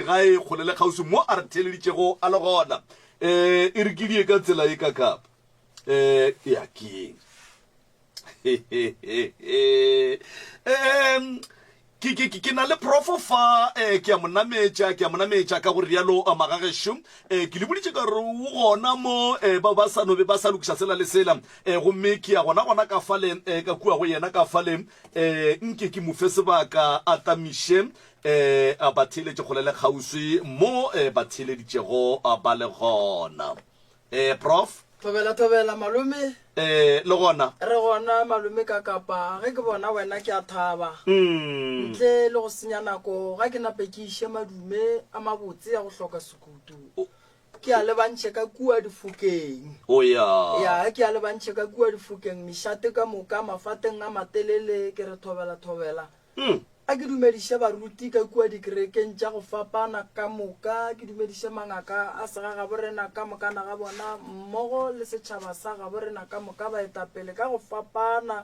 gae kgole le kgauswi mo a re theeleditšego a le gona. Um e re ke die ka tsela ye ka kapa. Um ya ke eng? Um ke, ke, ke, ke na le profo fa, eh, ke a mo nametša, ke a mo nametša ka go rialo eh, magagešo. Eh, ke le boditše ka gore o gona mo eh, ba ba sa no be ba sa lokiša sela le sela. Eh, gomme ke ya gona gona ka fale eh, ka kua go yena ka fale eh, nke ke mo fe sebaka a tamiše eh, a ba theeletše kgole le kgauswi mo eh, ba theeleditšego ba le gona. Eh, Prof. Thobela, thobela, malome. Eh, le gona? Re gona, malome ka kapa. Ge ke bona wena ke a thaba. Mm. Ntle le go senya nako, ga ke nape ke iše madume a mabotse a go hloka sekutu. Ke a lebantšhe ka kua difokeng. O ya. Ya, ke a lebantšhe ka kua difokeng, mešate ka moka, mafateng a matelele, ke re thobela, thobela. Mm. A ke dumediše baruti ka kua dikerekeng tša go fapana ka moka, ke dumediše mangaka a segagaborena ka mokana ga bona, mmogo le setšhaba sa gaborena ka moka, baetapele ka go fapana.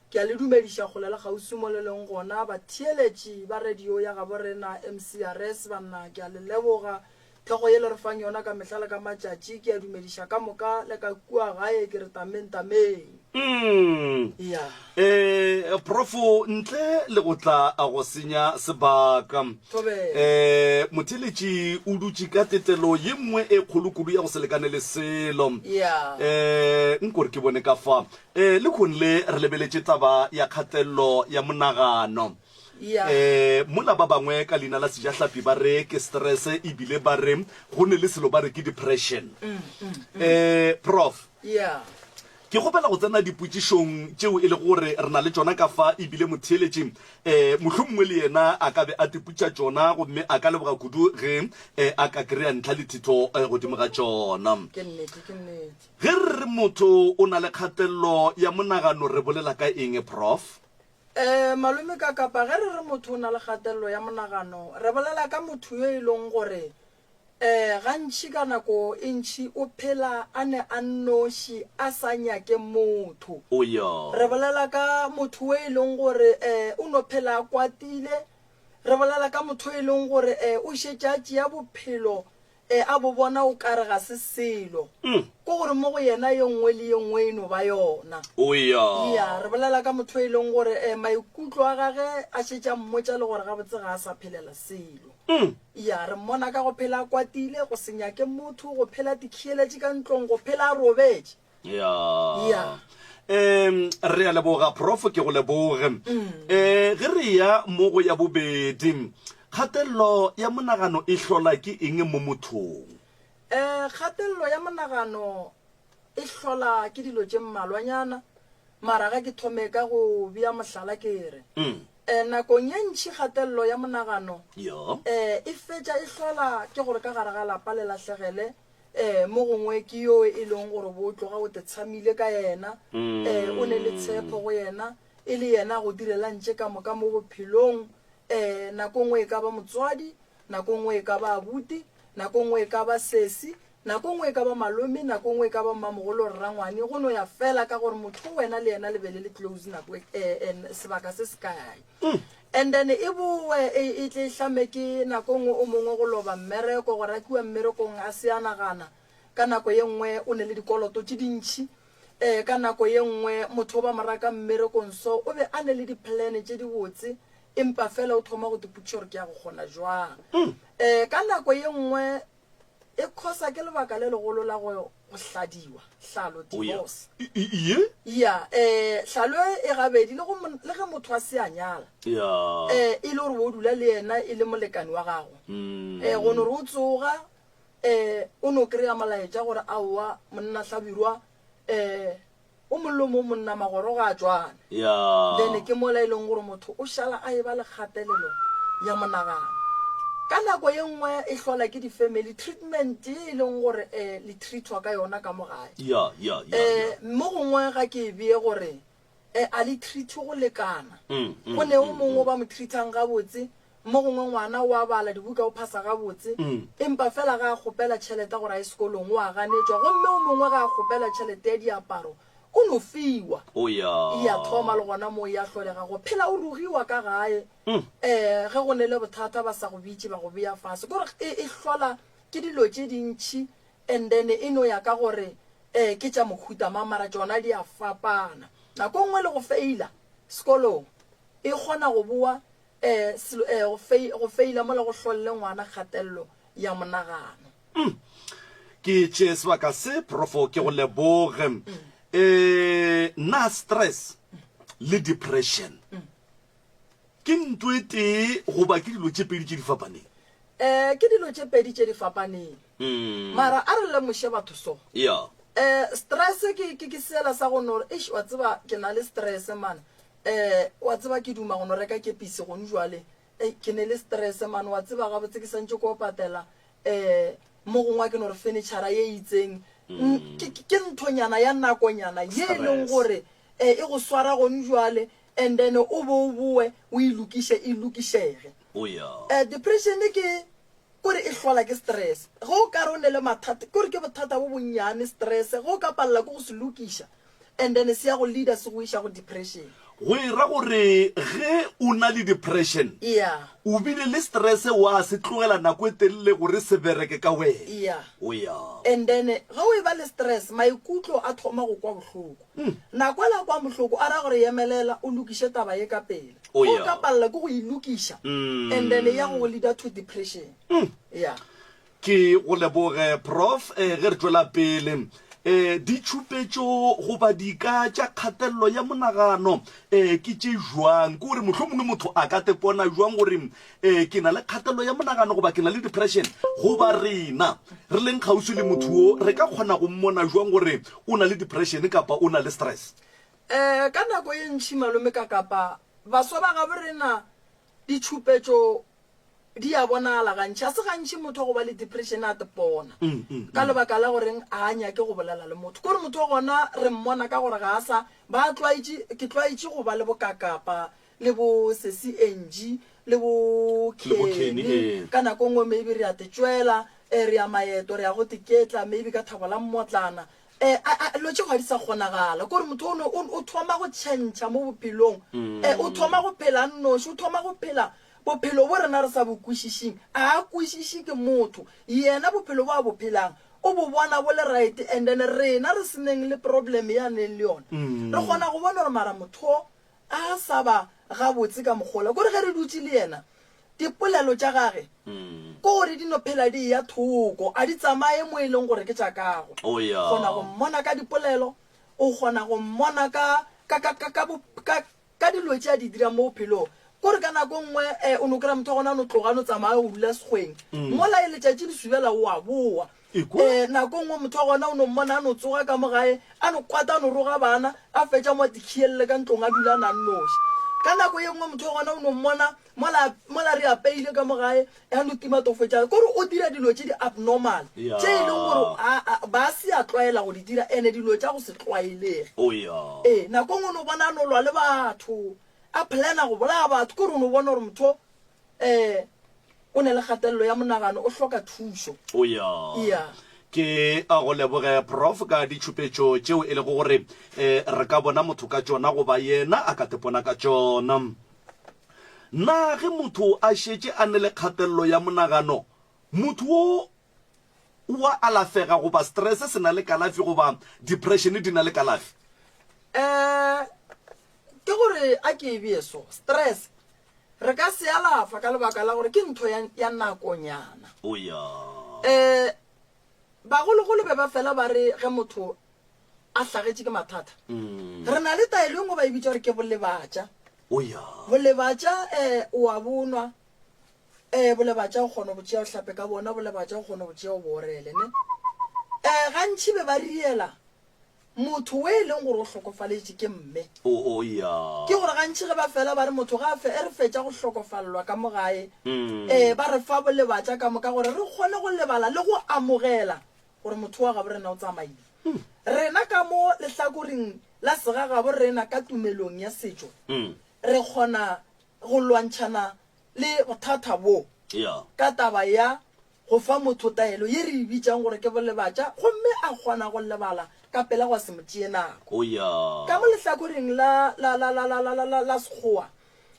Ke a le dumediša kgole le kgauswi mo le leng gona, batheeletši ba radio ya gaborena, MCRS, banna, ke a le leboga. Thekgo ye le re fang yona ka mehla le ka matšatši, ke a dumediša ka moka le ka kua gae, ke re tameng tameng. Mm. Ya. Eh, Prof, ntle le go tla a go senya sebaka. Thobela. Eh, motheeletši o dutše ka tetelo ye nngwe e kgolo kudu ya go se lekane le selo. Ya. Eh, nko re ke bone ka fa. Eh, lehono le re lebeletše taba ya kgatello ya monagano. Ya. Eh, mola ba bangwe ka leina la sejahlapi ba re ke stress ebile ba re go ne le selo ba re ke depression. Eh, Prof. Ya. Ke kgopela go tsena dipotšišong tšeo e lego gore re na le tšona ka fa ebile motheeletši eh, mohlomongwe le yena a ka be a tipotša tšona gomme a ka leboga kudu ge eh, a ka kry-a ntlha le thitho eh, godimo ga tšona. Ke nnete, ke nnete. Ge re re motho o na le kgatello ya monagano re bolela ka eng, Prof? Ee, malome ka kapa ge re re motho o na le kgatelelo ya monagano, re bolela ka motho yo e leng gore um gantši ka nako e ntši o phela a ne a nnoši a sa nyake motho. O ya. Re bolela ka motho yo e leng gore um o no phela a kwatile. Re bolela ka motho yo e leng gore um o šetše a tšea bophelo E, a bo bona o ka re ga se selo. Ke gore mo go yena ye nngwe le ye nngwe e no ba yona. O ya. Ya, re bolela ka motho e leng gore e, maikutlo a gage a šetše a mmotša le gore gabotse ga a sa phelela selo. Ya, re mmona ka go phela a kwatile, go se nyake motho, go phela a tikhiyeletše ka ntlong, go phela a robetše. Ya. Ya. Um re a leboga prof ke go leboge. Um ge re ya mo go ya bobedi, kgatello ya monagano e hlola ke eng mo mothong? Um kgatello ya monagano e hlola ke dilo tše mmalwanyana, mara ga ke thome ka go bea mohlala ke re, um nakong ye ntši kgatello ya monagano um e fetša e hlola ke gore ka gare ga lapa le lahlegele Ee, mo gongwe ke yo e leng gore bo tloga o te tshamile ka yena, ee, o ne le tshepo go yena, e le yena a go direlang tše ka moka mo bophelong. Ee, nako nngwe e ka ba motswadi, nako nngwe e ka ba abuti, nako nngwe e ka ba sesi, nako nngwe e ka ba malome, nako nngwe e ka ba mmamogolo or rangwane, go no ya fela ka gore motho o wena le yena le be le le close nako e, ee, sebaka se se kae. And then e bowe e, e tle e hlame ke nako nngwe o mongwe go loba mmereko, go rakiwa mmerekong a se a nagana. Ka nako ye nngwe o ne le dikoloto tše dintši. Eh, ka nako ye nngwe motho o ba mo raka mmerekong so o be a ne le di-plan tše dibotse empa fela o thoma go tipotšiša gore ke ya go kgona jwang. Eh, ka nako ye nngwe E khosa ke lebaka le legolo la go go hladiwa, hlalo, Oh, ya. divorce. I- i- Ye? Ya, eh, hlalo e e gabedi le go mon- le ge motho a se a nyala, Ya. eh, e le gore o dula le yena e le molekane wa gago. Mm. Eh, go no re o tsoga, eh, o no kry-a molaetša gore aowa monna Hlabirwa, eh, O mollo mo monna magoro ga a tšwane. Ya. Then ke mola e leng gore motho o šala a eba le kgatelelo ya monagano. Ka nako ye nngwe e hlola ke di-family treatment ye e leng gore um le treatwa ka yona ka mo gae. Ya, ya, ya, Um ya. mo gongwe ga ke e bee gore um a le treatwe go lekana. Mm, mm, Go ne o mm, mongwe o mm. ba mo treatang gabotse, mo gongwe ngwana o a bala dibuka o phasa gabotse, Mm. empa fela ga a kgopela tšhelete gore a ye sekolong o a ganetšwa, gomme o mongwe ga a kgopela tšhelete ya diaparo o O no fiwa. O ya. E a thoma le gona moo ya hlolega go phela o rogiwa ka gae. Um ge go ne le bothata ba sa go bitše ba go bea fase. Kore e, e hlola ke dilo tše dintši and then e no ya ka gore um ke tša mohuta mang mara tšona di a fapana. Nako nngwe le go feila sekolong e kgona go boa um selo um go feila mola go hlolle ngwana kgatelelo ya monagano. Mm. Ke tše sebaka se, Profo, ke go leboge. Mm. Eh, na stress le depression mm. ke ntho e tee goba ke dilo tše pedi tše di fapaneng? Eh, ke dilo tše pedi tše di fapaneng. Mm. Mara a re lemoše batho so. Yeah. Eh, stress ke ke ke sela sa go no re, eish wa tseba ke na le stress man. Eh, wa tseba ke duma go no reka kepisi gone jwale. Ei, ke ne le stress man, wa tseba gabotse ke santše ko patela um mo gongwe a ke no re furniture ye e itseng. Mm. Ke, ke, ke nthonyana ya nakonyana ye e leng gore um e go swara gone jwale and then o bo o boe o e lokiše e lokišege. Oh yeah. Um depression ke kore e hlola ke stress. Ge o ka re o ne le mathata, kore ke bothata bo bonnyane stress, ge o ka palela ke go se lokiša and then se ya go leader se go iša go depression. Go e ra gore ge o na le depression, Yeah. o bile le stress wa se tlogela nako e telele gore se bereke ka wena. Yeah. O ya. And then ge o e ba le stress, maikutlo a thoma go kwa bohloko. Nako ela a kwang bohloko a ra gore yemelela o lokiše taba ye ka pela. Oh, Ge o yeah. ka palela ke go e lokiša and then e ya go go leader to depression. Yeah. Ke go leboge Prof. Eh, ge re tšwela pele eh, ditšhupetšo goba dika tša kgatelelo ya monagano eh, ke tše jwang? Ke gore mohlomongwe motho a ka tepona jwang gore eh, ke na le kgatelelo ya monagano goba ke na le depression? Goba rena re leng kgauswi le motho wo re ka kgona go mmona jwang gore o na le depression kapa o na le stress? Eh, ka nako ye ntši malome ka kapa baswa ba gabo rena ditšhupetšo di a bonala gantši. Ga se gantši motho wa go ba le depression a tepona ka lebaka la goreng a a nyake go bolela le motho. Kore motho wa gona re mmona ka gore ga a sa ba tlwaetše, ke tlwaetše go ba le bo Kakapa le bo Sesi Angie le bo Le bo Kenny, Kenny. ee. Ka nako nngwe maybe re a te tšwela, eh, re ya maeto, re ya go teketla maybe ka thabo la mmotlana. Eh, a, a, dilo tše ga di sa kgonagala. Kore motho o no, o, o thoma go tšhentšha mo bophelong. Eh, o thoma go phela a nnoši, o thoma go phela Bophelo bo rena re sa bo kwešišing, a a kwešiše ke motho. Yena bophelo bo a bo phelang, o bo bona bo le right and then rena re seneng le problem ye a neng le yona, re kgona go bona gore mara motho o a sa ba gabotse ka mokgola. Kore ge re dutše le yena, dipolelo tša gage ke gore di no phela di eya thoko, a di tsamaye mo e leng gore ke tša kago. Kgona go mmona ka dipolelo, o kgona go mmona ka, ka, ka, ka, ka, ka, Ka dilo tše a di dirang mo bophelong. Kore ka nako nngwe o no kry-a motho wa gona a no tloga a no tsamaya go dula sekgweng. Mola e letšatši le subela o a boa. Nako nngwe motho wa gona o no mmona a no tsoga ka mo gae a no kwata a no roga bana a fetša mo a tikhielele ka ntlong a dula a na nnoši. Ka nako ye nngwe motho wa gona o no mmona Mola, mola re apeile ka mo gae, ya no tima tofo tša, kore o dira dilo tše di abnormal, Ya. tše e leng gore a, a, ba se a tlwaela go di dira, ene dilo tša go se tlwaelege. Oh ya. Ee, nako nngwe o no bona a no lwa le batho, a plana go bolaya batho, kore o no bona gore motho um o ne le kgatelelo ya monagano, o hloka thušo. Oh ya. Ya. Ke a go leboge Prof ka ditšhupetšo tšeo e lego gore um re ka bona motho ka tšona goba yena a ka tepona ka tšona. Na ge motho a šetše a ne le kgatelelo ya monagano, motho wo o a alafega goba stress se na le kalafi goba depression di na le kalafi? Um ke gore a ke e bee so, stress re ka se alafa ka lebaka la gore ke ntho ya, ya nakonyana. O ya. Um bagologolo be ba fela ba re ge motho a hlagetše ke mathata, re na le taelo e nngwe ba e bitša gore ke bolebatša. O ya. Bolebatša um o a bonwa, um bolebatša o kgona go tšea o hlape ka bona, bolebatša o kgona go tšea o bo orele ne. Um gantši be ba riela motho o e leng gore o hlokofaletše ke mme. O, o ya. Ke gore gantši ge ba fela ba re motho ga a fe, e re fetša go hlokofalelwa ka mo gae, um ba re fa bolebatša ka moka gore re kgone go lebala le go amogela gore motho wa gabo rena o tsamaile. Rena ka mo lehlakoreng la segagabo rena ka tumelong ya setšo, re kgona go lwantšhana le bothata bo ka taba ya. go fa motho taelo ye re e bitšang gore ke bolebatša gomme a kgona go lebala ka pela gwa se mo tšee nako. Oh ya. Ka mo lehlakoreng la, la, la, la, la, la, la, la, la Sekgowa,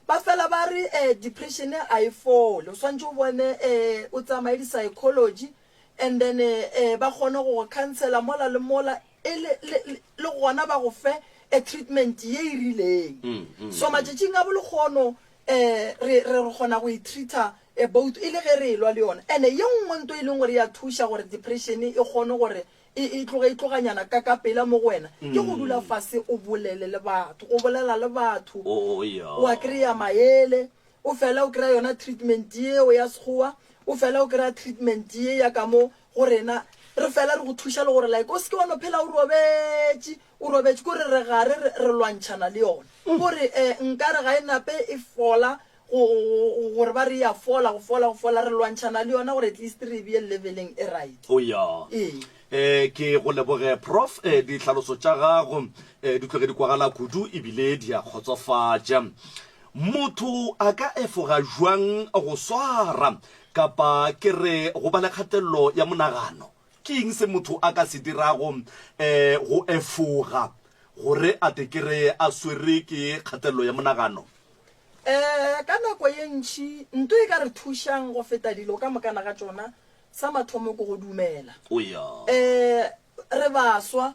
ba fela ba re eh, depression a e fole, o swantše o bone eh, o tsamaye di-psychology and then eh, ba kgone go go counsela mola le mola e le, le, le, le gona ba go fe a treatment ye e rileng. So matšatšing a bolekgono eh, re, re, re kgona go e treata about e le ge re elwa le yona. And-e ye nngwe nto e leng gore ya thuša gore depression e kgone gore e, e tloge e tloganyana ka ka pela mo go wena, ke go dula fase o bolele le batho, go bolela le batho, Oh, ya. wa kry-a maele, o fela o kry-a yona treatment yeo ya Sekgowa, o fela o kry-a treatment ye ya ka mo go rena, re fela re go thuša le gore like o se ke wa no phela o robetše, o robetše, kore re gare re, re lwantšhana le yona. Kore um nkare ga e nape e fola go, go, gore ba re ya fola, go fola, go fola, re lwantšhana le yona gore at least re e beye leveleng e right. O ya. Ee. Eh, ke go leboge Prof, eh, ditlhaloso tša gago eh, di tloge di kwagala kudu ebile di a kgotsofatša. Motho a ka efoga jwang go swara kapa ke re go ba le kgatelelo ya monagano? Ke eng se motho a ka se dirago um go efoga gore a te ke re a swere ke kgatelelo ya monagano? Um ka nako ye ntši nto e ka re thušang go feta dilo ka mokana ga tšona, sa mathomo ke go dumela. O ya. Um re baswa,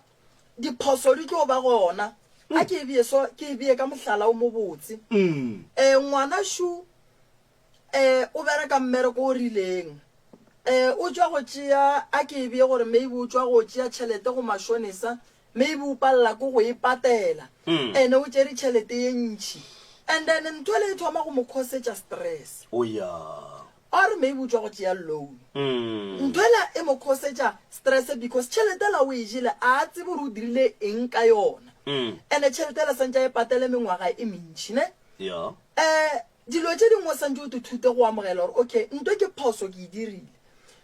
diphoso di tlo ba gona. A ke e bee so, ke e bee ka mohlala o mobotse. Um ngwanašu um o bereka mmereko o rileng, um o tšwa go tšea, a ke e bee gore maybe o tšwa go tšea tšhelete go mashonesa, maybe o palela ke go e patela, ene o tšere tšhelete ye ntši, and then ntho ele e thoma go mo causetša stress. O ya. Or maybe o tšwa go tšea loan, ntho ela e mo causetša stress because tšhelete ela o e jele a tsebe gore o dirile eng ka yona, ene tšhelete ela santše a e patele mengwaga e mentši ne. Ya. Um Dilo tše dingwe o santše o tithute go amogela gore okay nto ke phoso ke e dirile.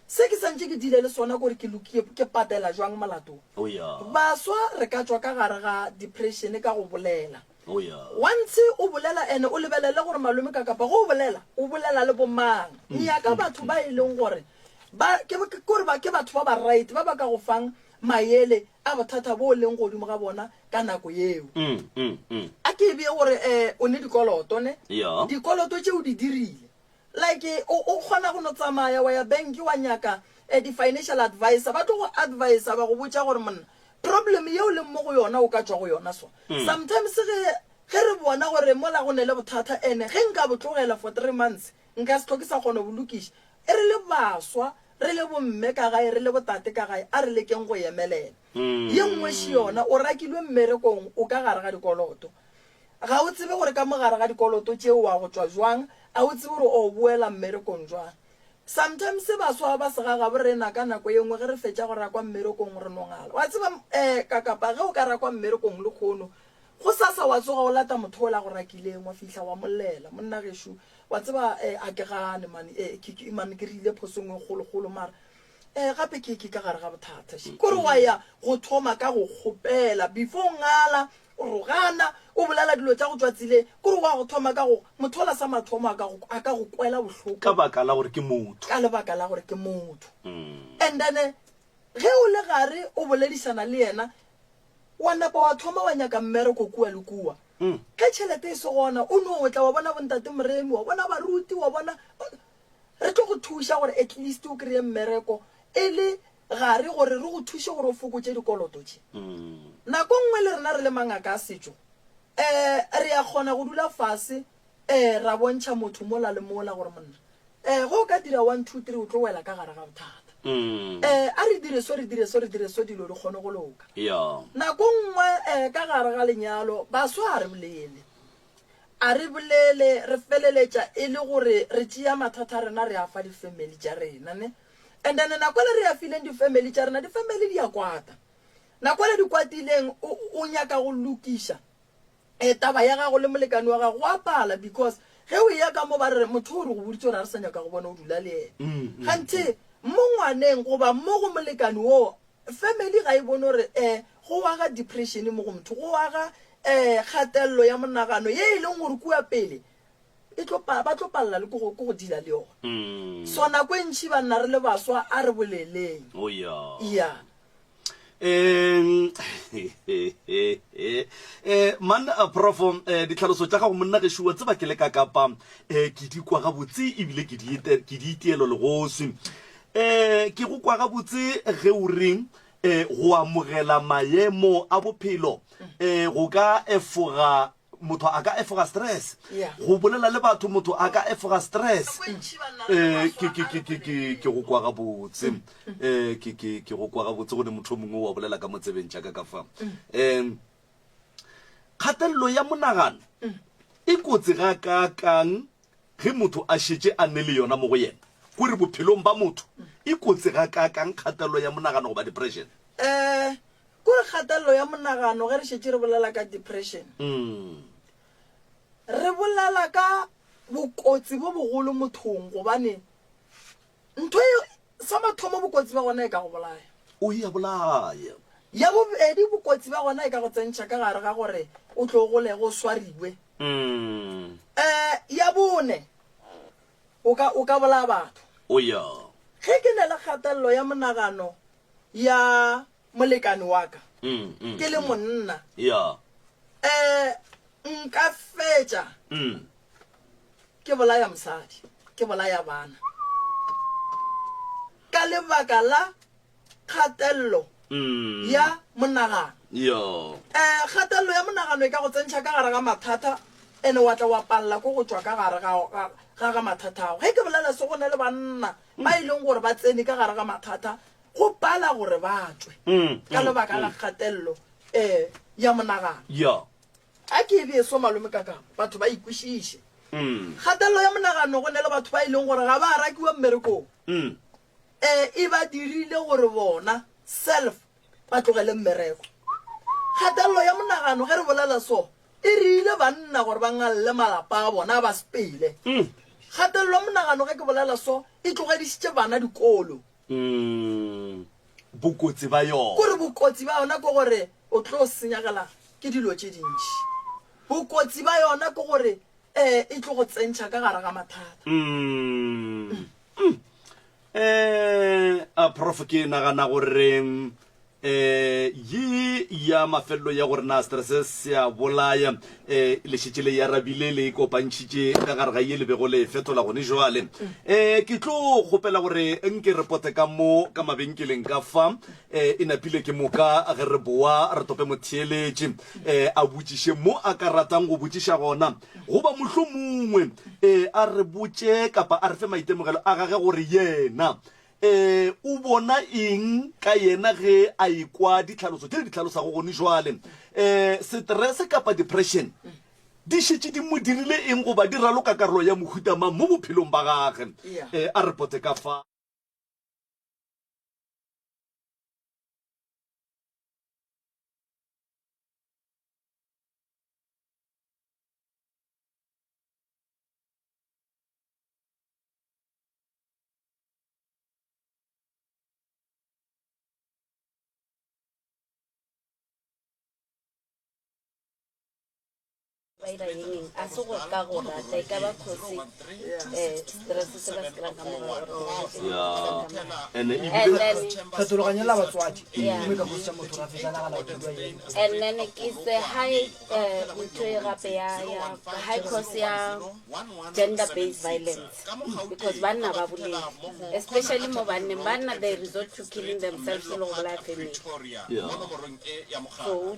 Se ke santše ke deale le sona ke gore ke lokie ke patela jwang molato. Oh yeah. Baswa re ka tšwa ka gare ga depression ka go bolela. Oh yeah. Once o bolela ene o lebelele gore malome ka kapa go bolela o bolela le bo mang. Nyaka batho ba e leng gore ba ke gore ba ke batho ba ba right ba ba ka go fang mayele a bothata bo leng godimo ga bona ka nako yeo. A ke e bee gore um o ne dikoloto ne? Yeah. Dikoloto tše o di dirile. Like o, o kgona go no tsamaya wa ya bank wa nyaka eh, di-financial advisor, ba tlo go advisa ba go botša gore monna problem yeo leng mo go yona o ka tšwa go yona so. Sometimes ge ge re bona gore mola go ne le bothata ene ge nka bo tlogela for 3 months nka se hloke sa kgona go bo lokiša. E re le baswa, re le bomme ka gae, re le botate ka gae, a re lekeng go emelela. Ye nngwe še yona, o rakilwe mmerekong, o ka gare ga dikoloto. Ga o tsebe gore ka mo gare ga dikoloto tšeo wa go tšwa jwang, a o tsebe gore o boela mmerekong jwang. Sometimes baswa ba segagabo rena ka nako ye nngwe ge re fetša go rakwa mmerekong re no ngala. Wa tseba um kakapa ge o ka rakwa mmerekong lekgono, gosasa wa tsoga o lata motho ola a go rakileng, wa fihla wa mo llela, monna gešo wa tseba um a ke gane mane, um ke, ke, mane ke rile phoso e nngwe e kgolokgolo mara um gape ke ke ka gare ga bothata še. Kore wa ya go thoma ka go kgopela before o ngala, o rogana, o bolela dilo tša go tšwa tseleng, kore wa go thoma ka go motho ola sa mathomo a ka go, a ka go kwela bohloko. Ka baka la gore ke motho. Ka lebaka la gore ke motho. And then ge o le gare o boledišana le yena, wa napa wa thoma wa nyaka mmereko kua le kua. Ge tšhelete e se gona, o no tla wa bona bontate Moremi, wa bona baruti, wa bona Re tlo go thuša gore at least o kry-e mmereko e le gare gore re go thuše gore o fokotše dikoloto tše. Nako nngwe le rena re le mangaka a setšo um re a kgona go dula fase um ra bontšha motho mola le mola gore monna um ge o ka dira one two three o tlo wela ka gare ga bothata. Um a re dire so re dire so re dire so dilo di kgone go loka. Nako nngwe um ka gare ga lenyalo baswa a re bolele. A re bolele, re feleletša e le gore re tšea mathata a rena re a fa di-family tša rena ne. And then nako ele re a fileng di-family tša rena, di-family di a kwata. Nako ele di kwatileng o, o nyaka go lokiša eh, taba ya gago le molekane wa gago, go a pala because ge o eya ka mo ba re motho o re go boditše gore ga re sa nyaka go bona o dula le yena. Kganthe mo ngwaneng goba mo go molekane wo Family ga e bone gore um go aga depression mo go motho, go aga um kgatelelo ya monagano ye e leng gore kua pele e tlo pa, ba tlo palela le ke go, ke go deala le yona. So nako e ntši banna re le baswa a re boleleng. Oh ya. Ya. Um eh man eh, prof eh, ditlhaloso tša gago monna gešo wa tseba ke le ka kapa eh, ke di kwa gabotse ebile ke di ete- ke di itielo legoswi eh ke go kwa gabotse ge o reng eh go amogela maemo a bophelo eh go ka efoga motho a ka efoga stress Yeah. go bolela le batho motho a ka efoga stress eh ke ke ke ke ke ke go kwa gabotse eh ke ke ke go kwa gabotse go ne motho o mongwe wa bolela ka mo tsebeng tša ka ka fa um kgatelelo ya monagano e kotsi ga kaakang ge motho a šetše a ne le yona mo go yena kore bophelong ba motho e kotsi ga kaakang kgatelelo ya monagano goba depression um Kore kgatelelo ya monagano ge re šetše re bolela ka depression, re bolela ka bokotsi bo bogolo mothong gobane ntho e sa mathomo bokotsi ba gona e ka go bolaya. O ya bolaya. Ya bobedi bokotsi ba gona e ka go tsentšha ka gare ga gore o tlo golege o swariwe. Um ya bone o ka o ka bolaya batho. O ya. Ge ke na le kgatelelo ya monagano ya molekane wa ka ke le monna ya um nka fetša ke bolaya mosadi ke bolaya bana ka lebaka la kgatelelo ya monagano um kgatelelo ya monagano e ka go tsentšha ka gare ga mathata ene wa tla wa palela ko go tšwa ka gare ga ga mathata ao ge ke bolela se go ne le banna ba e leng gore ba tsene ka gare ga mathata go pala gore ba tšwe ka lebaka la kgatelelo um ya monagano. Ya. A ke e bee so malome ka ka batho ba ikwešiše. Kgatelelo ya monagano go ne le batho ba e leng gore ga ba rakiwa mmerekong. Um e ba dirile gore bona self ba tlogele mmereko. Kgatelelo ya monagano ge re bolela so e rile banna gore ba ngalle malapa a bona ba sepele. Kgatelelo ya monagano ge ke bolela so e tlogedišitše bana dikolo. Mm, bokotsi ba yona. Kore bokotsi ba yona ke gore o tlo senyagela ke dilo tše dintši. Bokotsi ba yona ke gore um e tlo go tsentšha ka gare ga mathata. Mm. Mm. Eh, a prof ke nagana gore Eh, ye ya mafelelo ya gore na stress se a bolaya, eh, le šetše le e arabile, le e kopantšhitše ka gare ga ye le bego le e fetola gone jwale. Eh, ke tlo kgopela gore nke re pote ka mo ka mabenkeleng ka fa, eh, e napile ke moka ge re boa re tope motheeletši, eh, a botšiše mo a ka ratang go botšiša gona, goba mohlomongwe, eh, a re botše kapa a re fe maitemogelo a gage gore yena Ee, o bona eng ka yena ge a ekwa ditlhaloso tše le di hlalosago gone jwale? Ee, seterese kapa depression di šetše di mo dirile eng goba di raloka karolo ya mohuta mang mo bophelong ba gage? Ee, a re pote ka fa. ba ira eng a se go ka go rata e ka ba cause eh, stress se ba se kry-ang ka mogare And and ebile then Tlhatologanyo la batswadi Yeah. gomme ka kgosiša motho ra fetša nagana go dula eng. and then ke se high eh, ntho e gape ya ya high cause ya gender based violence because banna ba bolele especially mo banneng banna they resort to killing themselves le go bolaya family Yeah. so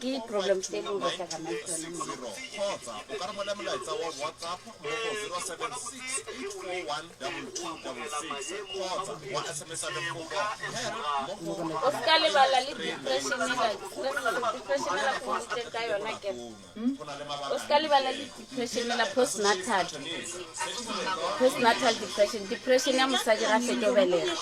ke problems tse e leng re hlakana le tsone mo o se ka lebala le depression ela depression ela foditseng ka yona ke o se ka lebala le depression la postnatal postnatal depression depression ya mosadi ga fetso belega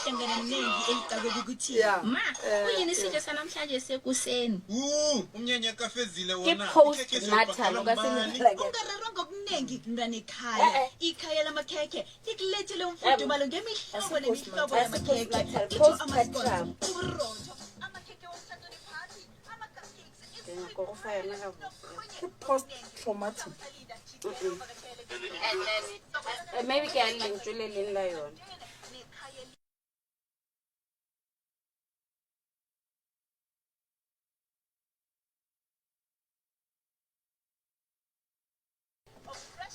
ke postnatal o ka se lebala ke Ungararwa ngokunengi mntwana ekhaya. Eh, eh. Ikhaya lamakhekhe likulethele umfudumalo ngemihlobo nemihlobo Asi yamakhekhe. postnatal, Itjho postpartum. ama-scones, uburotho, amakhekhe womtato nephathi, Ke nyaka go fa yona gabotse. Ke post traumatic. And then eh, maybe ke a lentšu le leng la yone.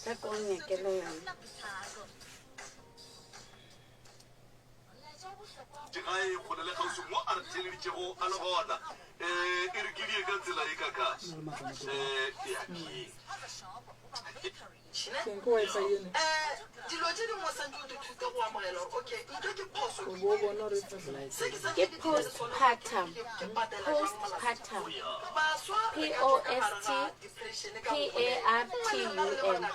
Ka ko nyakele yona. Digae kgole le kgauswi mo a re theeleditšego a le gona. Um e re ke die ka tsela e kaka. Um ya ke. Ke Wi-Fi eno. Dilo tše dingwe o santse o di thute go amogela gore okay ntho ke phoso O bo o bona gore e fahla. se ke Ke postpartum. Postpartum. P O S T P A R T U M.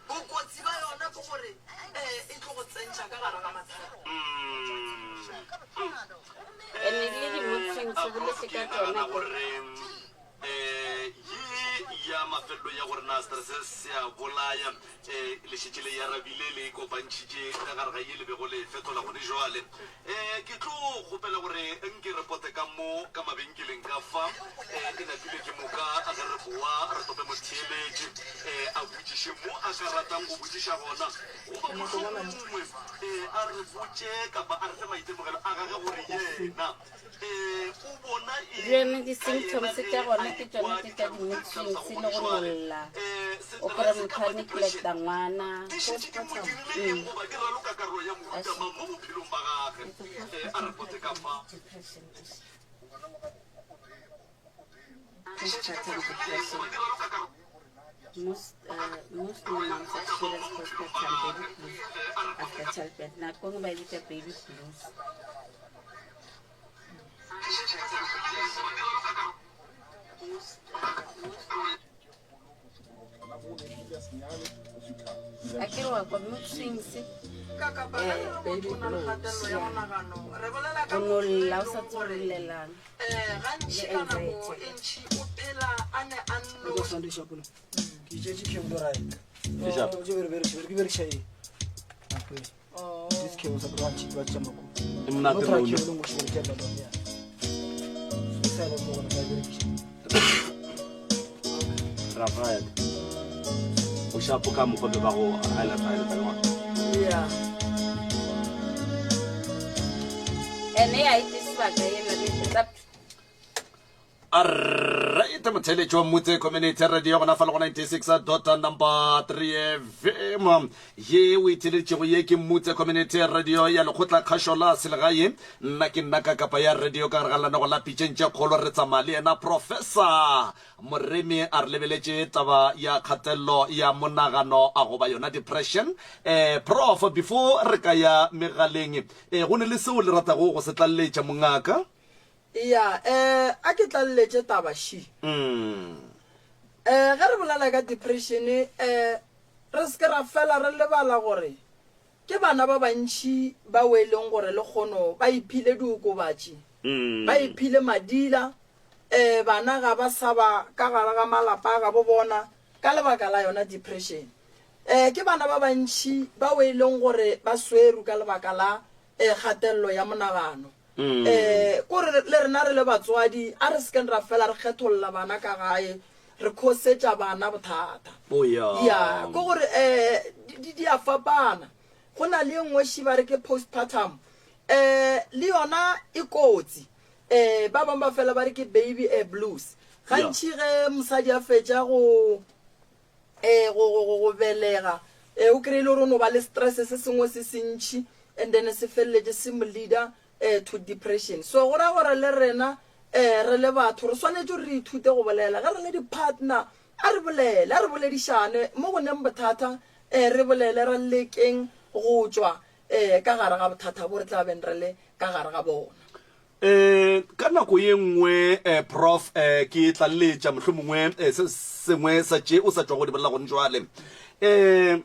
Bokotsi ba yona ke gore um e tlo go tsentšha ka gare ga mathata. Ene le di-mood swings o boletse ka tšona ke. Ye ya mafelelo ya gore na stress se a bolaya, le šetše le e arabile, le e kopantšhitše ka gare ga ye le bego le e fetola gone jwale. Ke tlo kgopela gore nke re pote ka mo ka mabenkeleng ka fa, e napile ke moka ge re boa re tope motheeletši a botšiše mo a ka ratang go botšiša gona, goba mohlomongwe a re botše kapa a re fe maitemogelo a gage gore yena Bjale di-symptoms tša gona ke tšona tše tša di-mood swings le go nolla, o kry motho a neglecta ngwana. Postpartum depression. Most, uh, most new moms experience postpartum baby blues after childbirth. Nako nngwe ba e bitša baby blues. A ke re wa kwa mood swings eh, baby blues yeah. O no lla o sa tsebe o llelang. Gantši ka nako e ntši o phela a ne a nnoši. Rafael o shapo ka mokgwa be ba go highlight highlight ka gona. Yeah. Ene ya itse sebaka ena le tla Alright, motheletši wa Mmutse Community Radio gona fa le go 96 dot number 3 FM. Ye o itheletšego ye ke Mmutse Community Radio ya lekgotla kgašo la selegae. Nna ke nna ka kapa ya radio ka gare ga lenanego la pitšeng tše kgolo re tsamaya le yena Professor Moremi a re lebeletše taba ya kgatello ya monagano a goba yona depression. Eh, Prof, before re ka ya megaleng, eh, go ne le seo le ratago go se tlaleletša mongaka? Eya, eh, a ke tlaleletše taba še. Eh, ge re bolela ka depression, eh, re se ke ra fela re lebala gore ke bana ba bantši bao e leng gore lekgono ba iphile diokobatši, ba iphile madila, eh, bana ga ba sa ba ka gare ga malapa a gabo bona ka lebaka la yona depression. Eh, ke bana ba bantši bao e leng gore ba swerwe ka lebaka la eh, kgatelelo ya monagano. Um kore le rena re le batswadi a re sekeng ra fela re kgetholla bana ka gae re khosetša bana bothata. Oh, ya. Ya, ke gore um di di a fapana. Go na le e nngwe ši ba re ke postpartum. Um le yona e kotsi. Um ba bangwe ba fela ba re ke baby eh, blues. Gantši ge mosadi a fetša go um go, go, go, go belega, um o kry-e le gore o no ba le stress se sengwe se sentši and then se feleletše se mo leader um to depression. So go ra gore le rena um re le batho re swanetše gore re ithute go bolela. Ge re le di-partner a re bolele, a re boledišane mo go neng bothata um re bolele, re lekeng go tšwa um ka gare ga bothata bo re tla beng re le ka gare ga bona. Um ka nako ye nngwe um prof um ke tlaleletša mohlomongwe um se sengwe sa tše o sa tšwa go di bolela gone jwale. Um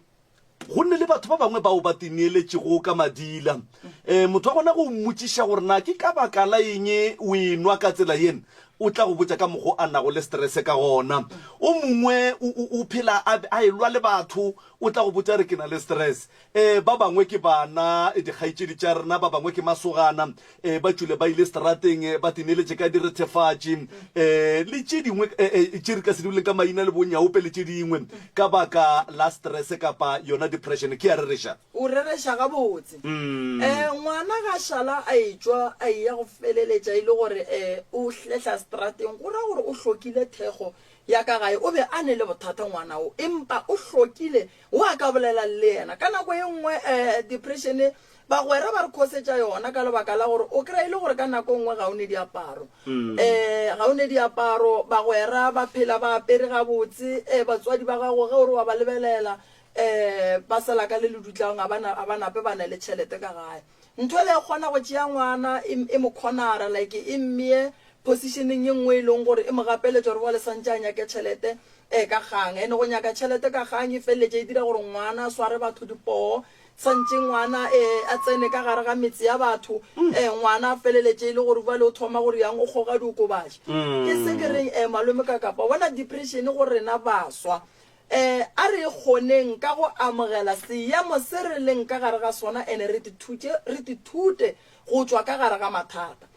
go nne le batho ba bangwe bao ba tineeletšego ka madila. Um motho wa gona go mmotšiša gore na ke ka baka la eng o e nwa ka tsela yena. o tla go botša ka mokgo a nago le stress ka gona. O mongwe o, o, o phela a, a elwa le batho, o tla go botša re ke na le stress. E, ba bangwe ke bana, dikgaetšedi tša rena, ba bangwe ke masogana, e, ba tšwile ba ile seterateng, ba tineletše ka direthefatši, e, le tše dingwe, e, e, tše re ka se di boleng ka maina le bonyaope le tše dingwe, ka baka la stress kapa yona depression. Ke a rereša. O rereša gabotse. E, ngwana ga šala a etšwa a eya go feleletša e le gore e, o hlehla seterateng, go ra gore o hlokile thekgo ya ka gae. O be a ne le bothata ngwana wo, empa o hlokile Wo a ka bolela le yena. Ka nako ye nngwe um depression bagwera ba re khosetša yona ka lebaka la gore o kry-a e le gore ka nako nngwe ga o ne diaparo. Um ga o ne diaparo, bagwera ba phela ba apere gabotse, um batswadi ba gago ge o re wa ba lebelela um ba sela ka le le dutlang ga ba na, ga ba nape ba na le tšhelete ka gae. Ntho ele e kgona go tšea ngwana e, e mo corner-a like e mmeye positioneng ye nngwe e leng gore e mo gapeletša gore bjale santše a nyake tšhelete Ee, ka kgang. Ene go nyaka tšhelete ka kgang e feleletše e dira gore ngwana a sware batho dipoo. Santše ngwana e a tsene ka gare ga metse ya batho. E ngwana a feleletše e le gore bjale o thoma go riang o kgoga diokobatši. Ke se ke reng e malome ka kapa bona depression go rena baswa. E a re e kgoneng ka go amogela seemo se re leng ka gare ga sona ene re tithutše re tithute go tšwa ka gare ga mathata.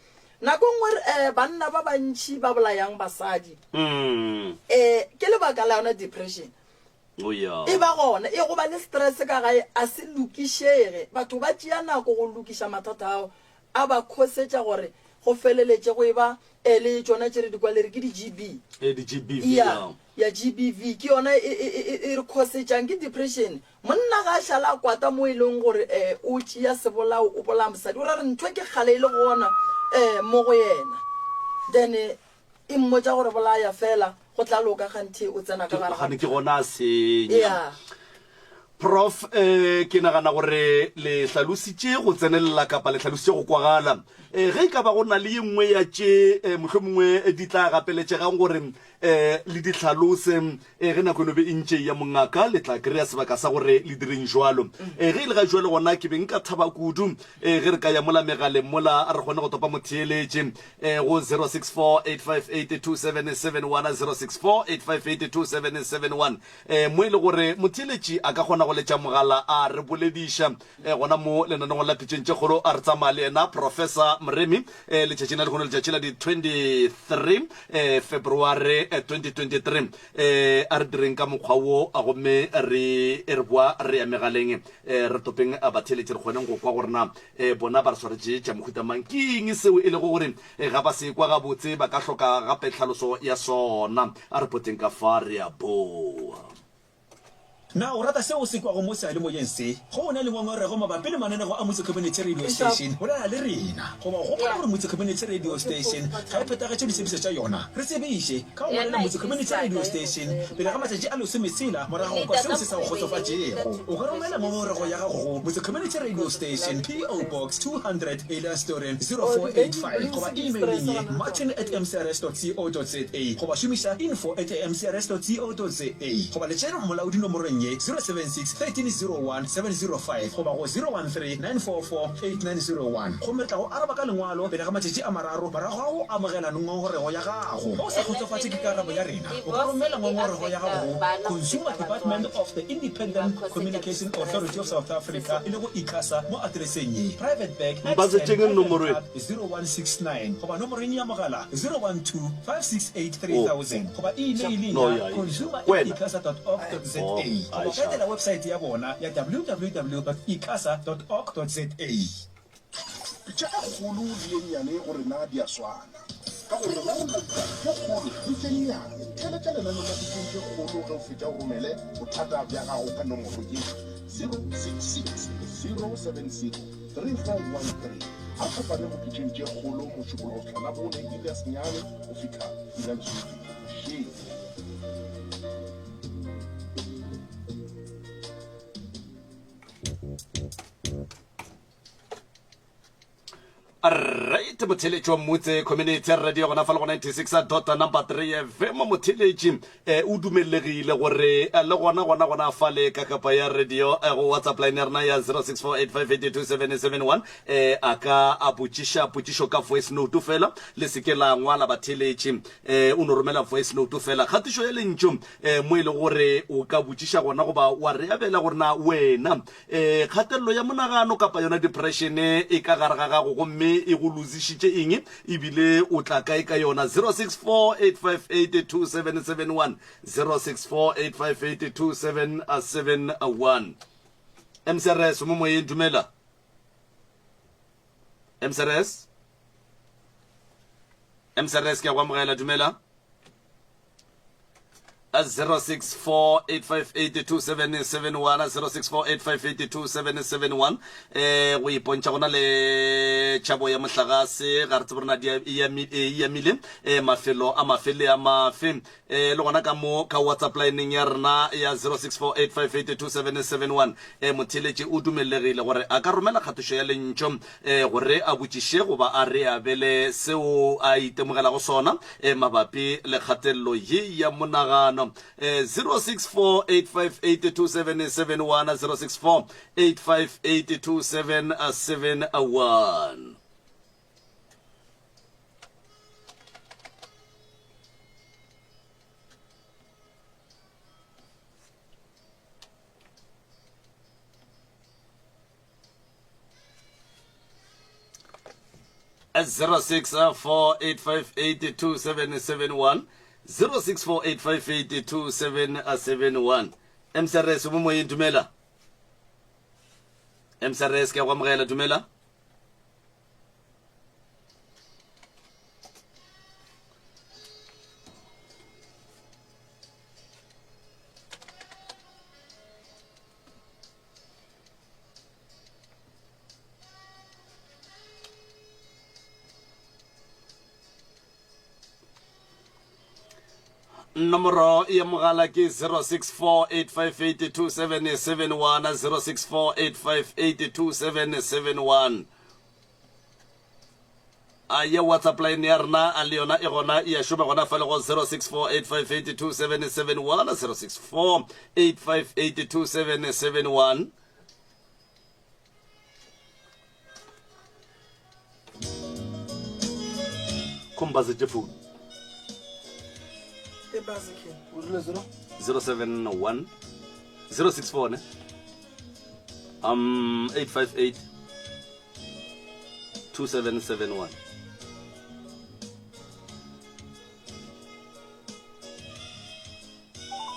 Nako nngwe eh, banna ba bantši ba bolayang basadi mm. eh, ke lebaka la yona depression oh, yeah. e ba gona e go ba le stress ka gae a se lokišege batho ba tšea nako go lokiša mathata ao a ba khosetša gore go feleletše go e ba eh, le tšona tše re di kwa le re ke di-gb eh, di-gbv ya ya gbv ke yona e, e, e, e re khosetšang ke depression Monna ga a šale a kwata mo e leng gore um o tšea sebolao o bolaya mosadi, o ra re ntho ke kgale e le gona um mo go yena. Then e mmotša gore bolaya fela go tla loka kganthe o tsena ka gare ga Gane ke gona a senya. Yeah. Prof, eh, ke nagana gore le hlalositše go tsenelela kapa le hlalositše go kwagala. Eh, ge e ka ba go na le ye nngwe ya tše eh, mohlomongwe di tla gapeletšegang gore eh, le di hlalose Ee, ge nako e no be e ntše e ya, mongaka, le tla kry-a sebaka sa gore le direng jwalo. Ee, ge e le ga jwale gona ke be nka thaba kudu ee, ge re ka ya mola megaleng mola re kgone go topa motheeletše ee, go 0648582771, 0648582771, ee, mo e le gore motheeletši a ka kgona go letša mogala a re bolediša ee, gona mo lenanegong la Pitšeng tše Kgolo. A re tsamaya le yena Professor Moremi ee, letšatšing la lehono, letšatši la di 23 eh, February 2023. Eh, a re direng ka mokgwa wo a gomme re e re boa re ya megaleng eh, re topeng a batheeletši re kgoneng go kwa gore na eh, bona ba re swaretše tša mohuta mang. Ke eng seo e lego gore eh, ga ba se kwa gabotse ba ka hloka gape tlhaloso ya sona? A re poteng ka fa re a boa. Na o rata seo o se kwago mo seyalemoyeng se? Ge o na le ngongorego mabapi le mananego a Motse Community Radio Station, bolela le rena. Goba o gopola gore Motse Community Radio Station ga e phethagetše ditshepišo tša yona? Re tsebiše ka go ngwalela Motse Community Radio Station pele ga matšatši a lesometshela morago go kwa seo se sa go kgotsofatšego. O ka romela ngongorego ya gago go Motse Community Radio Station, PO. Box 200, Eliastoren, 0485 goba e-maileng ye, martin at mcrs dot co dot za goba šomiša info at mcrs dot co dot za. Goba letšere molaodi nomorong ye, 076 1301 705 goba go 013 944 8901 gomme re tla go araba ka lengwalo pele ga matšatši a mararo morago ga go amogela ngongorego ya gago. Ge o sa kgotsofatše ke karabo ya rena, o ka romela ngongorego ya gago go Consumer Department of the Independent Communication Authority of South Africa, e lego ICASA, mo atereseng ye, Private Bag, Mbatsetšeng nomoro ye. 0169 goba nomoreng ya mogala 012 568 3000 goba e-mailing No, ya ya, ya. consumer at Wena. icasa dot org dot za Oh, goba Aisha. etela websaete ya bona ya www dot icasa dot org dot za. Pitša e kgolo le ye nnyane go rena di a swana, ka gore rena re na le tše kgolo le tše nnyane. Theeletša lenaneo la Pitšeng tše Kgolo ge o fetša o romele bothata bja gago ka nomoro ye, 066 070 3413. A kopane go Pitšeng tše Kgolo Mošupologo go fihla Labone iri ya senyane go fihla iri ya lesometee bošego. Right, motheletši wa Mmutse Community Radio gona fa le go 96 dot number 3 FM. Motheletši eh, o dumelegile gore eh, le gona gona gona fale ka kapa ya radio eh, go WhatsApp line ya rena ya 0648582771 eh, a ka a botšiša potšišo ka voice note fela, le se ke la ngwala batheletši, eh, o no romela voice note fela, kgatišo ya lentšu eh, mo e le gore o ka botšiša gona goba wa re abela gore na wena Ee, kgatelelo ya monagano kapa yona depression e ka gare ga gago gomme e go lozišitše eng ebile o tla kae ka yona? 0648582771, 0648582771. MCRS mo moyeng, dumela. MCRS, MCRS ke a go amogela, dumela. 0648582771 0648582771 eh go ipontšha gona le tšhabo ya mohlagase ga re tsebe rena di e yamile eh mafelo a mafe le a mafe eh le gona ka mo ka whatsapp lineng ya rena ya 0648582771 eh motheletši o dumelegile gore a ka romela kgatišo ya lentšo eh gore a botšiše goba a re abele seo a itemogelago sona e mabapi le kgatelelo ye ya monagano. E 0648582771, 0648582771. 0648582771 0648582771 mcrs mo moyeng dumela mcrs ke a go amogela dumela Nomoro ya mogala ke 0648582771 0648582771. A ye WhatsApp line ya rena a le yona e gona e a šoma gona fa le go 0648582771 0648582771. Khombase phone. E base ke. O rile zero? 071 064 ne? Um 858 2771.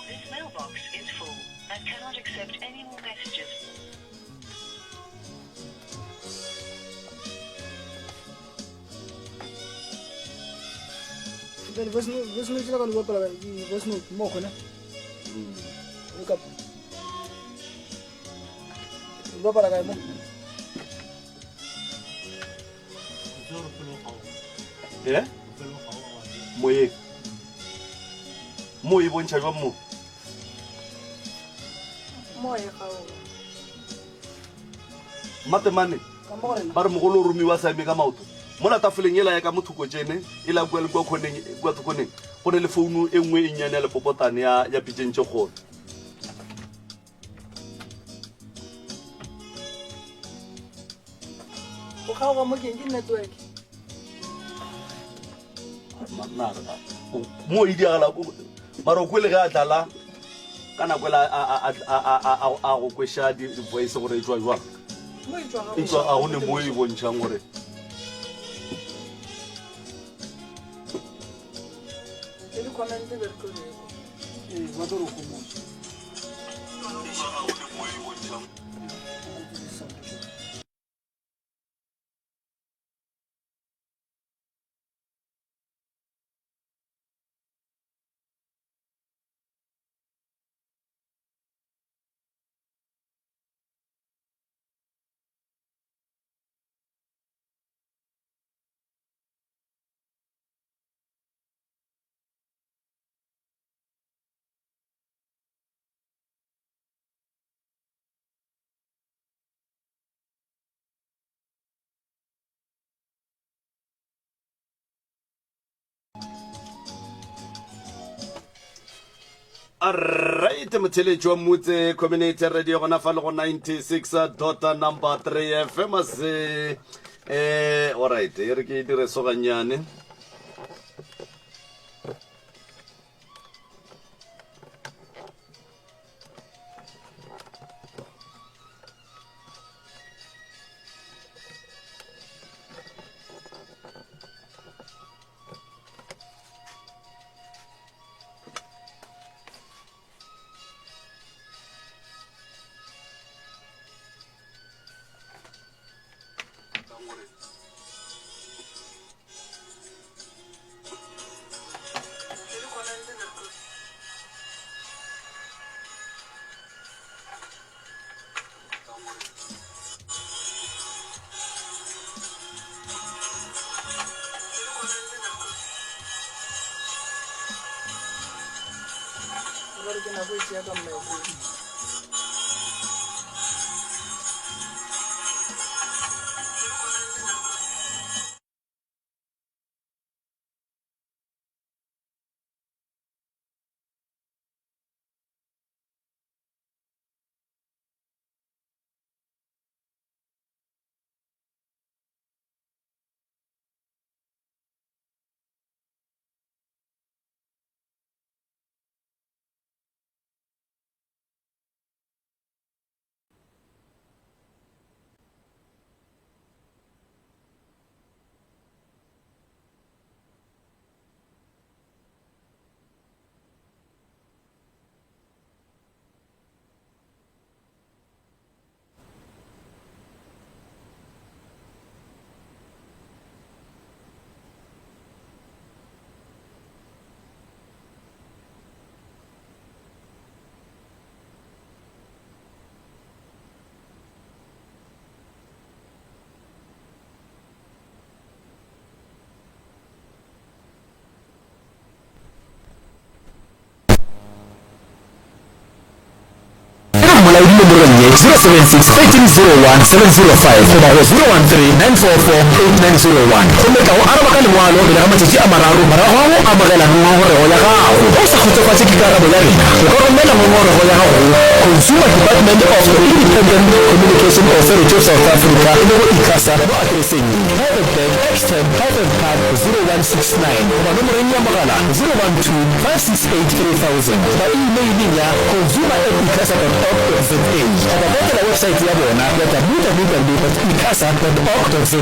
This mailbox is full and cannot accept any more messages. Bjale voice note voice note tšela ka di bapala di voice note mo gona. Le ka Di bapala kae mo? Eh? Moyeng. Mo e bontšha jwang mo? Moya ga o. Matemane ba re mogolo o romiwa sa eme ka maoto mola tafoleng ela ya ka mo thoko tšene e la kua le kua khoneng kua thokoneng go ne le founu e nngwe e nnyane ya lepopotane ya ya pitšeng tše kgolo Go kgaoga mo keng ke network. Mo e diagala mara o kwele ge a tlala ka nako ela a go kweša di-voice gore e tswa jwang e tswa a go ne mo e bontšhang gore le di-comment be re tlo di Ee, ba tlo re gomotša. Alright, motheletši wa Mutse Community Radio gona fa le go 96 dot number 3 FM se eh alright e re ke dire so gannyane. Gore ke nako e tšea ka mmaekong. Molaodi nomorong ye, 076 1301 705 goba go 013 944 8901 gomme tla go araba ka lengwalo pele ga matšatši a mararo morago ga go amogela ngongorego ya gago. Ge o sa kgotsofatše ke karabo ya rena, o ka romela ngongorego ya gago go Consumer Department of the Independent Communication Authority of South Africa, e lego ICASA, mo atereseng ye, Private Bag, X10, Hyden Park, 0169 goba nomoreng ya mogala 012 568 3000 goba imeileng ya consumer at icasa dot org dot za goba botela websaete ya bona ya www dot icasa dot org dot za.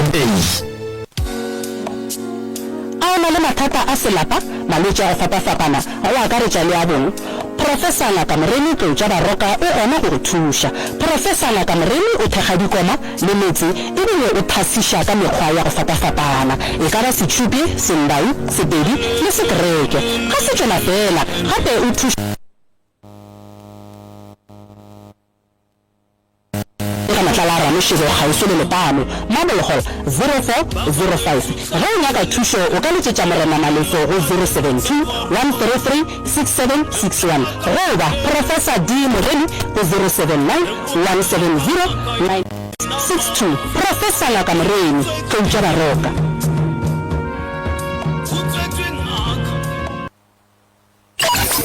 A o na le mathata a selapa, malwetši a go fapafapana, go akaretša le a bong? Professor Ngaka Moremi Tlotša Baroka o gona go go thuša. Professor Ngaka Moremi o thekga dikoma le metse ebile o thasiša ka mekgwa ya go fapafapana, e ka ba Setšhupi, Sendau, Sepedi le Sekereke. Ga se tšona feela, gape o thuša Ka Matlala a Ramošego kgauswi le Lepano, Marble Hall, 0405. Ge o nyaka thušo o ka letšetša Morena Malefo go 072 133 6761 goba Professor D Moremi go 079 170 9662. Professor Ngaka Moremi, Tloutša Baroka.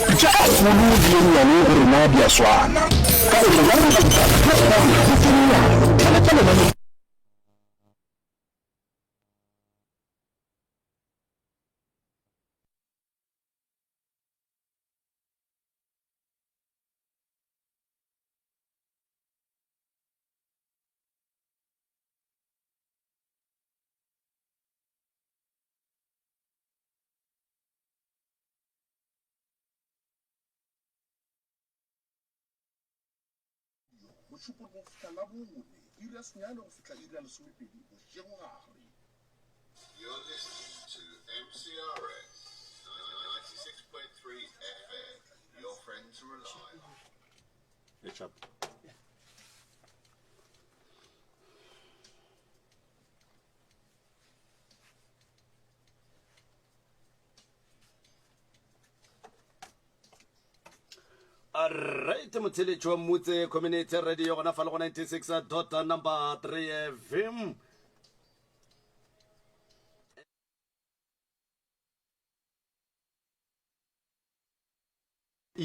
Pitša e kgolo le ye nnyane go rena di a swana, ka gore ya rena pitša e kgolo go tše nnyane. Theeletša lenaneo. Mošupologo go fihla Labone, iri ya senyane go fihla iri ya lesomepedi bošegogare. You're listening to MCRS 96.3 FM, your friend to rely on. Alright, motheletši wa Mmutse Community Radio gona fa le go 96 dot number 3 FM.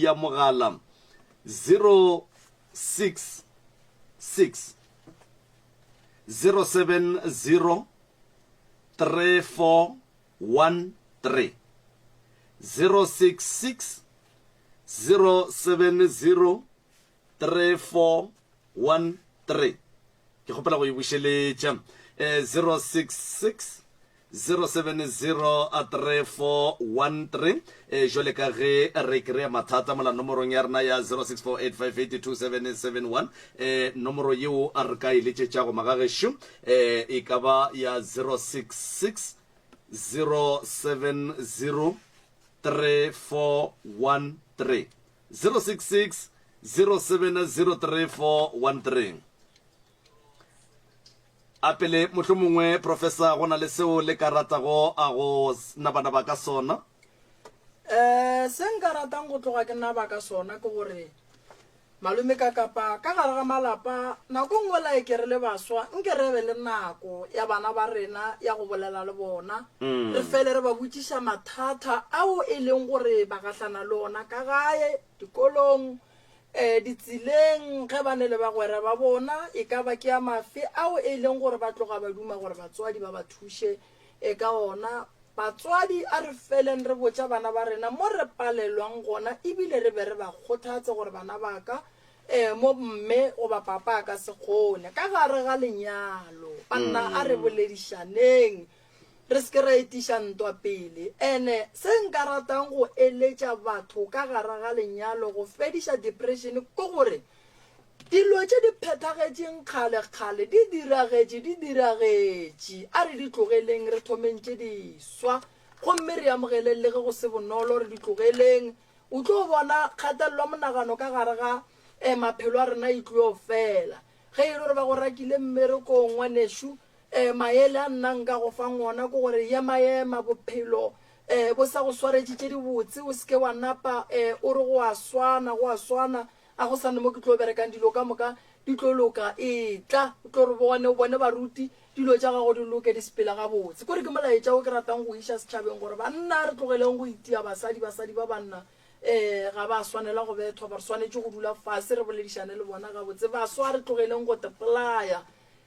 ya mogala 066 070 3413 066 070 3413 Ke kgopela go e bušeletša. 066 070 3413 Jwale ka ge re kry-a mathata mola nomorong ya rena ya 0648582771, nomoro yeo re ka e letšetšago magagešo e ka ba ya 066 070 3413. 066 0703413. A pele mohlomongwe professor go na le seo le ka ratago a go nabanaba ka sona? Um se nka ratang go tloga ke naba ka sona ke gore malome ka kapa ka gare ga malapa nako nngwe la eke re le baswa nke re be le nako ya bana ba rena ya go bolela le bona re fele re ba botšiša mathata ao e leng gore ba gahlana le ona ka gae dikolong um ditseleng ge ba ne le bagwera ba bona e ka ba ke a mafe ao e leng gore ba tloga ba duma gore batswadi ba ba thuše e ka ona. Batswadi a re feleng re botša bana ba rena mo re palelwang gona ebile re be re ba kgothatse gore bana ba ka um mo mme goba papa a ka se kgone ka gare ga lenyalo. Banna a re boledišaneng re se ke ra etiša ntwa pele. Ene se nka ratang go eletša batho ka gare ga lenyalo go fediša depression ke gore dilo tše di phethagetšeng kgale-kgale di diragetše, di diragetše. A re di tlogeleng re thomeng tše diswa gomme re amogeleng le ge go se bonolo, re di tlogeleng. O tlo bona kgatelelo ya monagano ka gare ga eh, maphelo a rena e tlo fela. Ge e le gore ba go rakile mmerekong ngwanešu, um maele a nna nka go fang ona ke gore ema-ema bophelo um bo sa go swaretše tše dibotse, o se ke wa napa um o re go a swana, go a swana, a go sa ne mo ke tlo berekang dilo ka moka di tlo loka. Etla o tlo re bone, o bone baruti dilo tša gago di loke di sepela gabotse. Kore ke molaetša wo ke ratang go iša setšhabeng gore banna re tlogeleng go itia basadi, basadi ba banna um ga ba swanela go bethwa, ba re swanetše go dula fase re boledišane le bona gabotse. Baswa re tlogeleng go tepolaya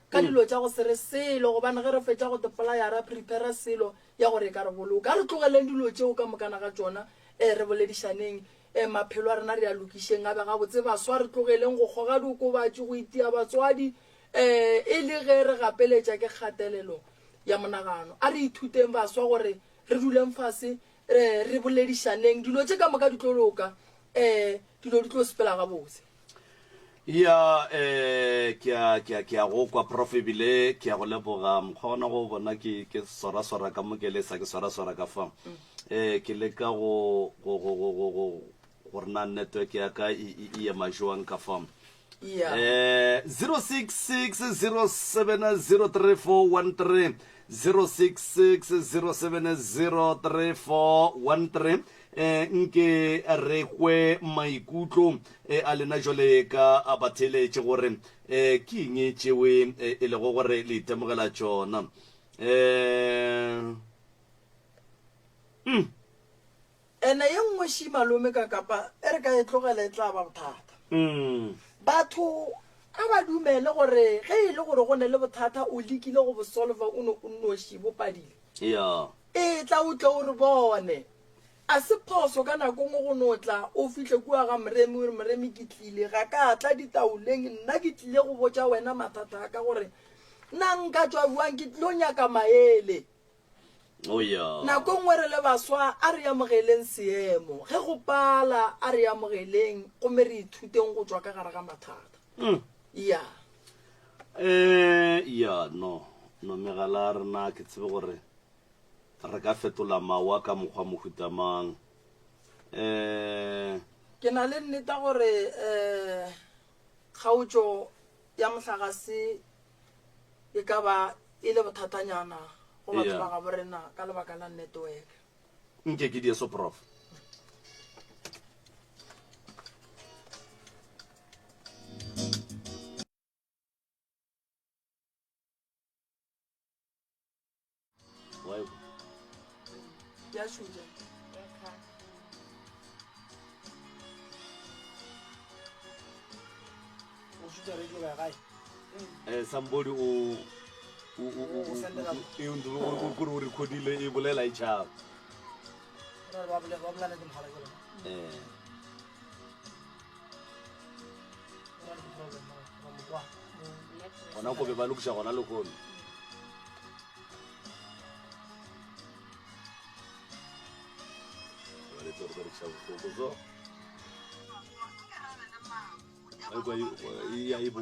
ka dilo tša go se re selo, gobane ge re fetša go tepolaya ra prepara selo ya gore e ka re boloka. A re tlogeleng dilo tšeo ka mokana ga tšona, um re boledišaneng, um maphelo a rena re a lokišeng a be gabotse. Baswa re tlogeleng go kgoga diokobatši, go itia batswadi, um e le ge re gapeletša ke kgatelelo ya monagano. A re ithuteng baswa gore re duleng fase re re boledišaneng, dilo tše ka moka di tlo loka, um dilo di tlo sepela gabotse. Ya, eh, ke a, ke a, ke a go kwa, Prof, ebile ke a go leboga. Mokgwa ona go bona ke, ke swaraswara ka mo ke lesa, ke swaraswara ka fa. Eh, ke leka go, go, go, go, go, go, gore na network ya ka e, e, e ema jwang ka fa. Yeah. Eh, 0660703413, 0660703413. Eh, nke re kwe maikutlo eh, a lena jwale ka a batheeletše gore eh, ke eng tšewe eh, e lego gore le itemogela tšona. Eh, mm. Ene ye nngwe ši malome ka kapa e re ka e tlogela e tla ba bothata. Mm. Batho a ba dumele gore ge e le gore go ne le bothata o lekile go bo solva o no o nnoši bo padile. Yeah. Etla o tle o re bone. A se phoso ka nako nngwe go no tla o fihle kua ga Moremi o re, Moremi ke tlile, ga ka tla ditaoleng, nna ke tlile go botša wena mathata a ka gore na nka tšwa bjang, ke tlilo nyaka maele. Oh yeah. Nako nngwe re le baswa a re amogeleng seemo. Ge go pala a re amogeleng gomme re ithuteng go tšwa ka gare ga mathata. Yeah. Eh, ya no no megala ya rena ke tsebe gore re ka fetola mawa ka mokgwa mohuta mang. Eh, Ke na le nneta gore eh kgaotšo ya mohlagase e ka ba e le bothatanyana go batho Yeah. ba gabo rena ka lebaka la network. Nke ke dieso prof. Why? Ya šutša. switcha radio ba ya gae. Eh, somebody o o o o O sendela- o- e o o kore o recordile e bolela e tšhaba. Ba ba bolela ba bolela le mogala ke lona. Eh. Ba le problem ba mo kwa. Gona ko be ba lokiša gona lehono. Ba le tsore ba lokiša bohloko so. Ba kwa e ya e bo.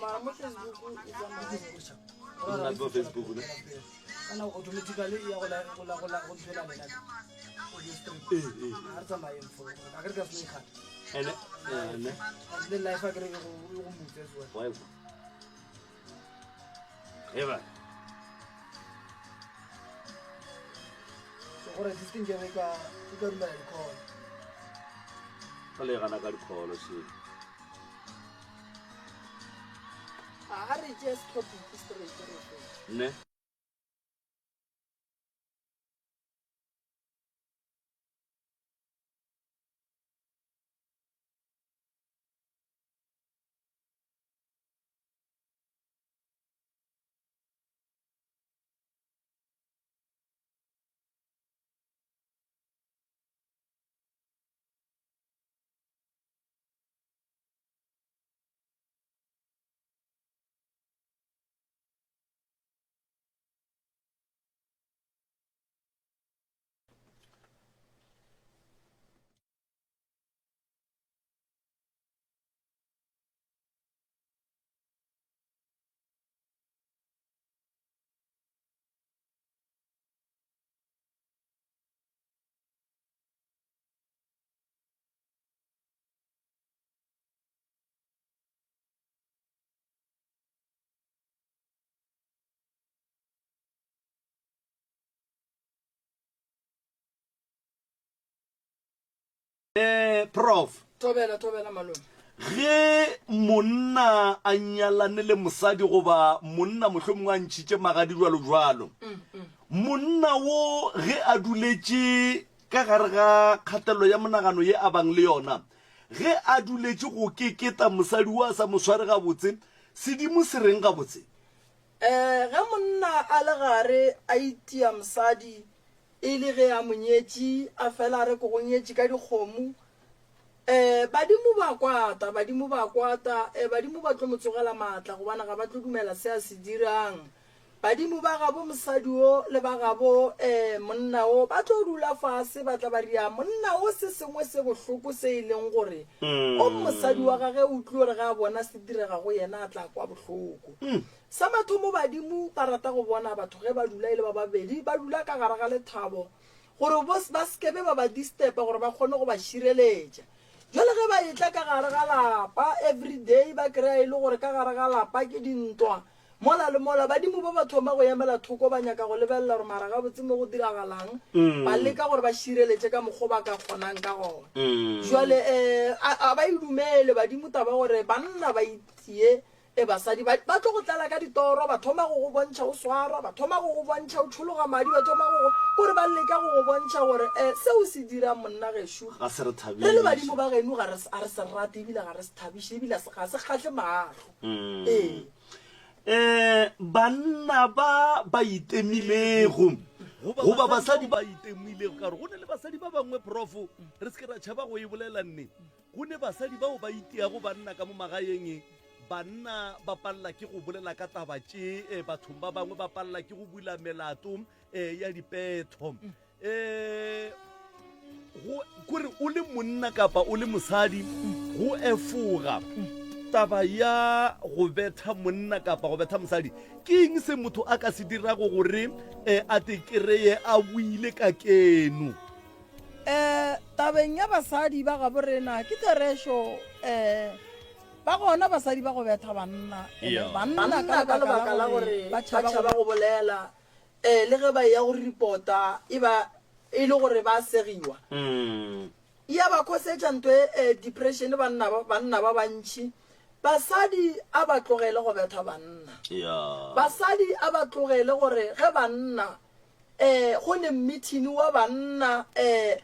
Mara mo Facebook e tsamaya. Nna ko Facebook ne. Kana automatically e ya go la go la go la go ntshwela lena. Audio stream. Eh eh. Ha re tsamayeng fo. A ke re ka se ikgata. Ene ene. Le life a ke re e go e go mutse as well. Wa e kwa. Eba. So gore this thing ke e ka e ka dumela di-call. Ka le gana ka di-call se. A re just topic straight re fe. Ne. Eh, Prof. Thobela, thobela malome. Ge monna a nyalane le mosadi goba monna mohlomongwe a ntšhitše magadi jwalo jwalo, monna wo ge a duletše ka gare ga kgatelelo ya monagano ye a bang le yona, ge a duletše go keketa mosadi wo a sa mo sware gabotse, sedimo se reng gabotse? Eh, ge monna a le gare a itia mosadi E le ge a mo nyetše, a fela a re ke go nyetše ka dikgomo. E, badimo ba kwata, badimo ba kwata, e, badimo ba tlo mo tsogela maatla gobane ga ba tlo dumela se a se dirang. Badimo ba gabo mosadi wo le ba gabo e, monna wo ba tlo dula fase ba tla ba ria monna wo se sengwe se bohloko se e leng gore o mosadi wa gage o tlo re ge a bona se direga go yena a tla kwa bohloko. Sa mathomo badimo ba rata go bona batho ge ba dula e le ba babedi, ba dula ka gare ga lethabo gore bo ba se ke be ba ba disturba gore ba kgone go ba šireletša. Jwale ge ba etla ka gare ga lapa everyday ba kry-a e le gore ka gare ga lapa ke dintwa mola le mola, badimo ba ba thoma go emela thoko ba nyaka go lebelela gore mara gabotse mo go diragalang, ba leka gore ba šireletše ka mokgo ba ka kgonang ka gona. Jwale um a ba e dumele badimo taba gore banna ba itie E, basadi ba, ba tlo go tlala ka ditoro, ba thoma go go bontšha o swarwa, ba thoma go go bontšha o tšhologa madi, ba thoma go go, kore ba leka go go bontšha gore, e, se o se dirang monna gešo, Ga se re re le badimo thabiše. ba geno ga re, ga re se rate ebile ga re se thabiše ebile ga se kgahle mahlo. Ee. E, banna ba ba itemilego goba basadi ba itemilego, ka gore go na le basadi ba bangwe, Prof, re se ke ra tšhaba go e bolela nne, Go ne basadi bao ba itiago banna ka mo magaeng. Banna ba palela ke go bolela ka taba tše bathong ba bangwe, ba palela ke go bula melato ya dipetho. Go kore o le monna kapa o le mosadi go efoga taba ya go betha monna kapa go betha mosadi. Ke eng se motho a ka se dirago gore a te kereye a boile ka keno? Um tabeng ya basadi ba gabo rena ke therešo um ba gona basadi ba go betha banna Yeah. banna ka lebaka la gore ba tšhaba go bolela um le ge ba eya go reporta e ba e le gore ba segiwa Mm. ya ba khosetša ntho e eh, depression banna ba banna ba bantši basadi a ba tlogele go betha banna Yeah. basadi a ba tlogele gore ge banna um go ne mmithini wa banna um.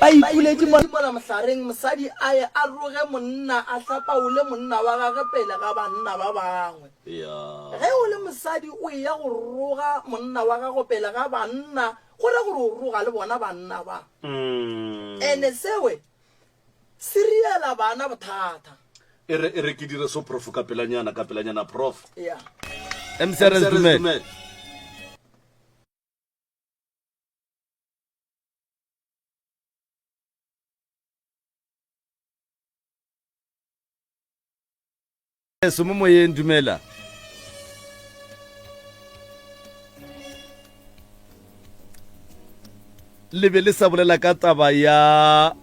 Ba ipuletše mola mohlareng, mosadi a ye a roge monna, a hlapaole monna wa gagwe pele ga banna ba bangwe. Ge o le mosadi o eya go roga monna wa gago pele ga banna, go ra gore o roga le bona banna ba. Ene sewe se riela bana bothata. E re, e re ke dire so prof ka pelanyana, ka pelanyana prof. Ya. MCRS dumela. So mo moyeng dumela. Le be le sa bolela ka taba ya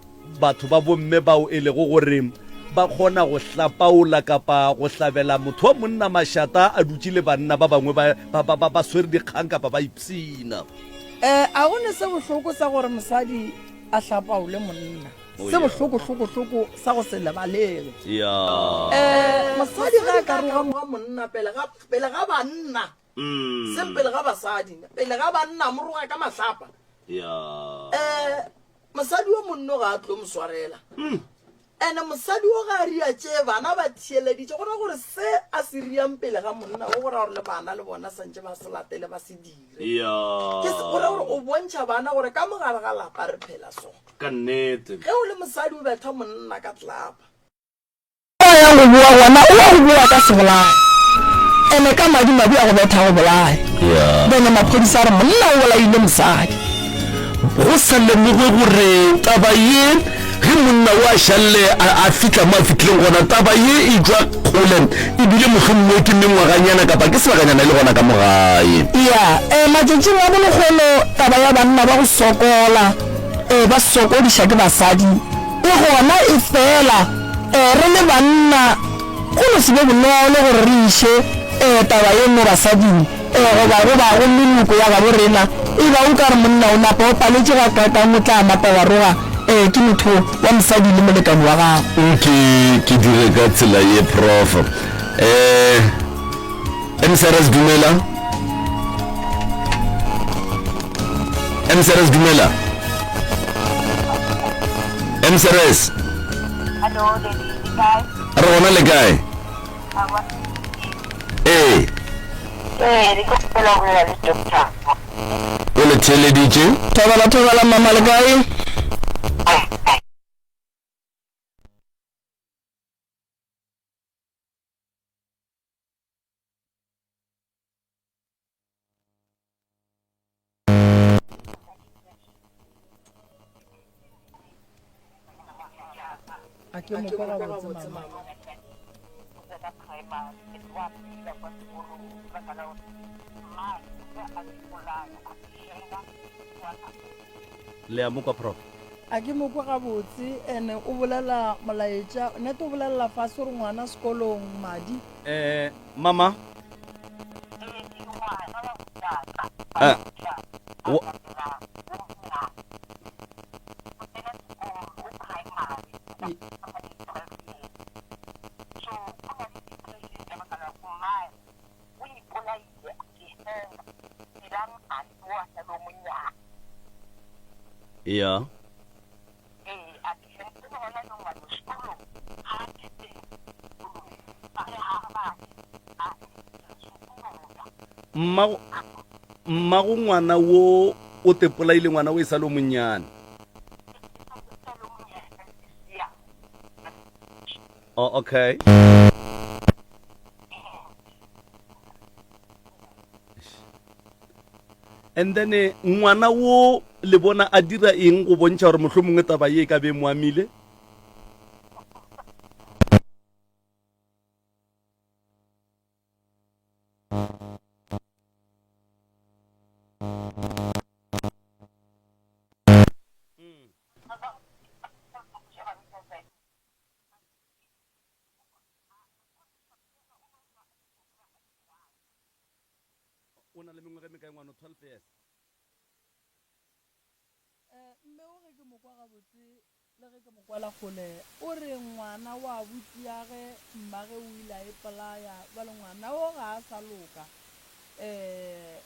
batho ba bomme bao e lego gore ba kgona go hlapaola kapa go hlabela motho wa monna mašata a dutše le banna ba bangwe ba, ba, ba, ba, ba swere dikgang kapa ba ipshina. Eh, a go ne se bohloko sa gore mosadi a hlapaole monna. Oh, Se yeah. bohloko-hloko-hloko sa go se lebalege. Yeah. Eh, mosadi ge a ka roga monna pele ga, pele ga banna, Mm. seng pele ga basadi, pele ga banna a mo roga ka mahlapa. Yeah. Eh, mosadi wo monno ga a tlo mo swarela. Mm. Ene mosadi wo ga a ria tše bana ba theeleditše, go ra gore se a se riang pele ga monna wo go ra gore le bana le bona santše ba se latele ba se dire. Ya. Ke se, go ra gore o bontšha bana gore ka mo gare ga lapa re phela so. Ka nnete. Ge o le mosadi o betha monna ka tlelapa. Mo a yang go bowa gona o ya go bowa ka sebolaya ene ka madi madi a go betha go bolaya then maphodisa a re monna o bolaile mosadi. Go sa lemogwe gore taba ye ge monna o a šalle a, a fihla mo a fihlileng gona, taba ye e tšwa kgole e bile mohlomongwe ke mengwaganyana kapa ke sebakanyana e le gona ka mo gae. Ya, e, matšatšing a bolekgono taba ya banna ba go sokola, e, ba sokodiša ke basadi e gona, efela, e, re le banna go no se be bonolo gore re iše, e, taba ye mo basading. Ee, goba go ba go meloko ya gabo rena, e ba o ka re monna o napa o paletše gakaakang o tla napa wa roga, ee, ke motho wa mosadi le molekani wa gago. Nke ke dire ka tsela ye, Prof. Eh, MCRS dumela. MCRS dumela. MCRS. Hello, Daddy, le kae? Re gona le kae? Ee. Ee, ke kgopela go bolela le doctor. O le theeleditše? Thobela, thobela, mama, le kae? A ke mo kwa gabotse mama. Le a mo kwa prof? A ke mo kwa gabotse ene o bolela molaetša nete o bolelela fase gore ngwana sekolong madi. Eh mama Eh, wo- ya Mmago, mmago ngwana wo o te polaile ngwana o e sa le o monnyane. Oh, okay. And then eh, ngwana wo le bona a dira eng go bontšha gore mohlomongwe taba ye e ka be e mo amile? O na le mengwaga e mekae ngwano? 12 years. Eh, mme o ge ke mo kwa gabotse le ge ke mo kwela kgole, o re ngwana wa butiage mmage o ile a ipolaya, bjale ngwana o ga a sa loka, eh,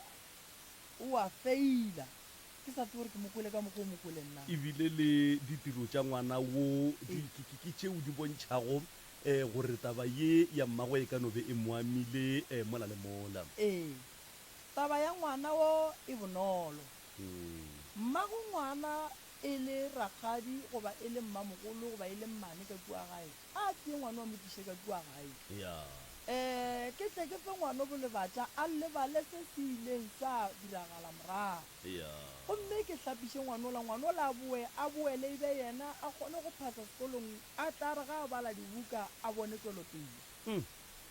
o a feila. Ke sa tsebe gore ke mo kwele ka mokgwa o mo kweleng na. Ebile le ditiro tša ngwana wo di, ke, ke, ke tšeo di bontšhago eh, gore taba ye ya mmagwe e ka no be e mo amile eh, mola le mola. Ee, taba ya ngwana wo e bonolo. Mmago ngwana e le rakgadi goba e le mmamogolo goba e le mmane ka kua gae, a tšee ngwana a mo tliše ka kua gae. Ee, ke tle ke fe ngwano bolebatša a lebale se se ileng sa diragala morago. Gomme ke hlapiše ngwanola, ngwanola a boe, a boele e be yena a kgone go phasa sekolong, a tla re ge a bala dibuka a bone tšwelopele.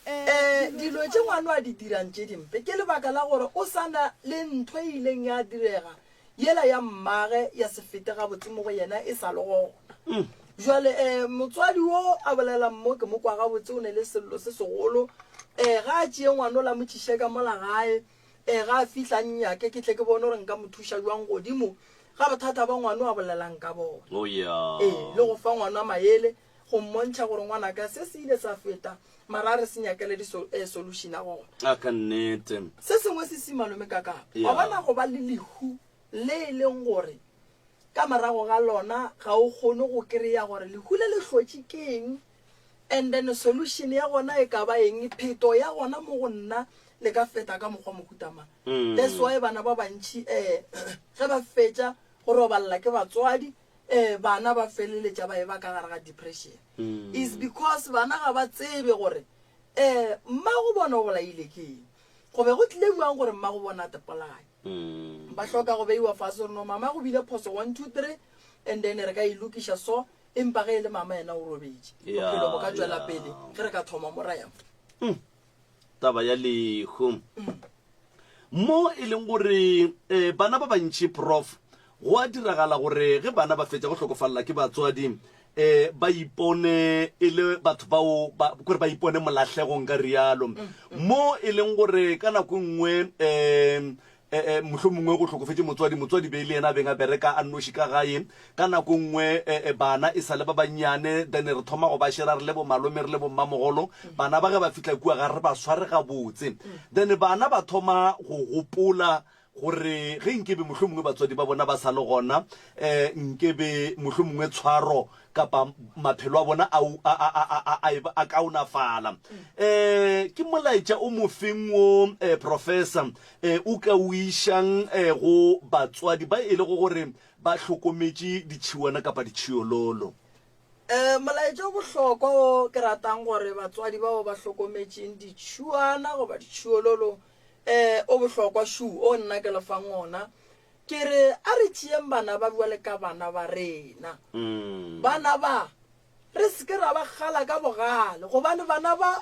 Ee, dilo tše ngwano a di dirang tše dimpe ke lebaka la gore o sa na le ntho e ileng ya direga yela ya mmage ya se fete gabotse mo go yena e sa le gona. Bjale um motswadi wo a bolelang mo ke mo kwa gabotse o ne le sello se segolo. Um ga a tšee ngwanola mo tšiše ka mola gae, um ga a fihla nnyake ke tle ke bone gore nka mo thuša jwang godimo ga bothata ba ngwano a bolelang ka bona. Oh yeah. Ee, le go fa ngwana maele go mmontšha gore ngwanaka se se ile sa feta mara a re se nyakele di eh, solution a gona. A ka nnete. Se sengwe se si malome ka kapa. Yeah. Wa bona go ba le lehu le e leng gore ka morago ga lona ga o kgone go kry-a gore lehu le le hlotše ke eng and then solution ya gona e ka ba eng, pheto ya gona mo go nna le ka feta ka mokgwa mohuta mang. That's why bana ba bantši um ge ba fetša go robalela ke batswadi um bana ba feleletša ba e ba ka gare ga depression. Is because bana ga ba tsebe gore um mmago bona o bolaile ke eng, go be go tlile bjang gore mmago bona a tepolaye. Ba hloka go beiwa fase gore no mama go bile phoso 1 2 3 and then re ka e lokiša so, empa ge e le mama yena o robetše. Bophelo bo ka tšwela pele ge re ka thoma mo ra ya mo. Taba ya lehu. Mo e leng gore um bana ba bantši prof go a diragala gore ge bana ba fetša go hlokofalela ke batswadi um ba ipone e le batho bao ba kore ba ipone molahlegong ka rialo mo e leng gore ka nako e nngwe um mohlomongwe go hlokofetše motswadi, motswadi be e le yena a beng a bereka a nnoši ka gae. Ka nako e nngwe bana e sa le ba bannyane, then re thoma go ba šera re le bo malome, re le bo mmamogolo. Bana ba ge ba fihla kua ga re ba sware gabotse. Then bana ba thoma go gopola gore ge nkebe mohlomongwe batswadi ba bona ba sa le gona, um nkebe mohlomongwe tshwaro kapa maphelo a bona a, a, a, a, a, a, a kaonafala. Um ke molaetša o mofeng wo um professor um o ka o išang um go batswadi ba e lego gore ba hlokometše ditšhiwana kapa ditšhiololo? Um molaetša o bohlokwa wo ke ratang gore batswadi bao ba hlokometšeng ditšhiwana goba ditšhiololo um o bohlokwa šu o nna ke le fang ona, ke re a re tšeeng bana ba bjale ka bana ba rena. Bana ba re se ke ra ba kgala ka bogale gobane bana ba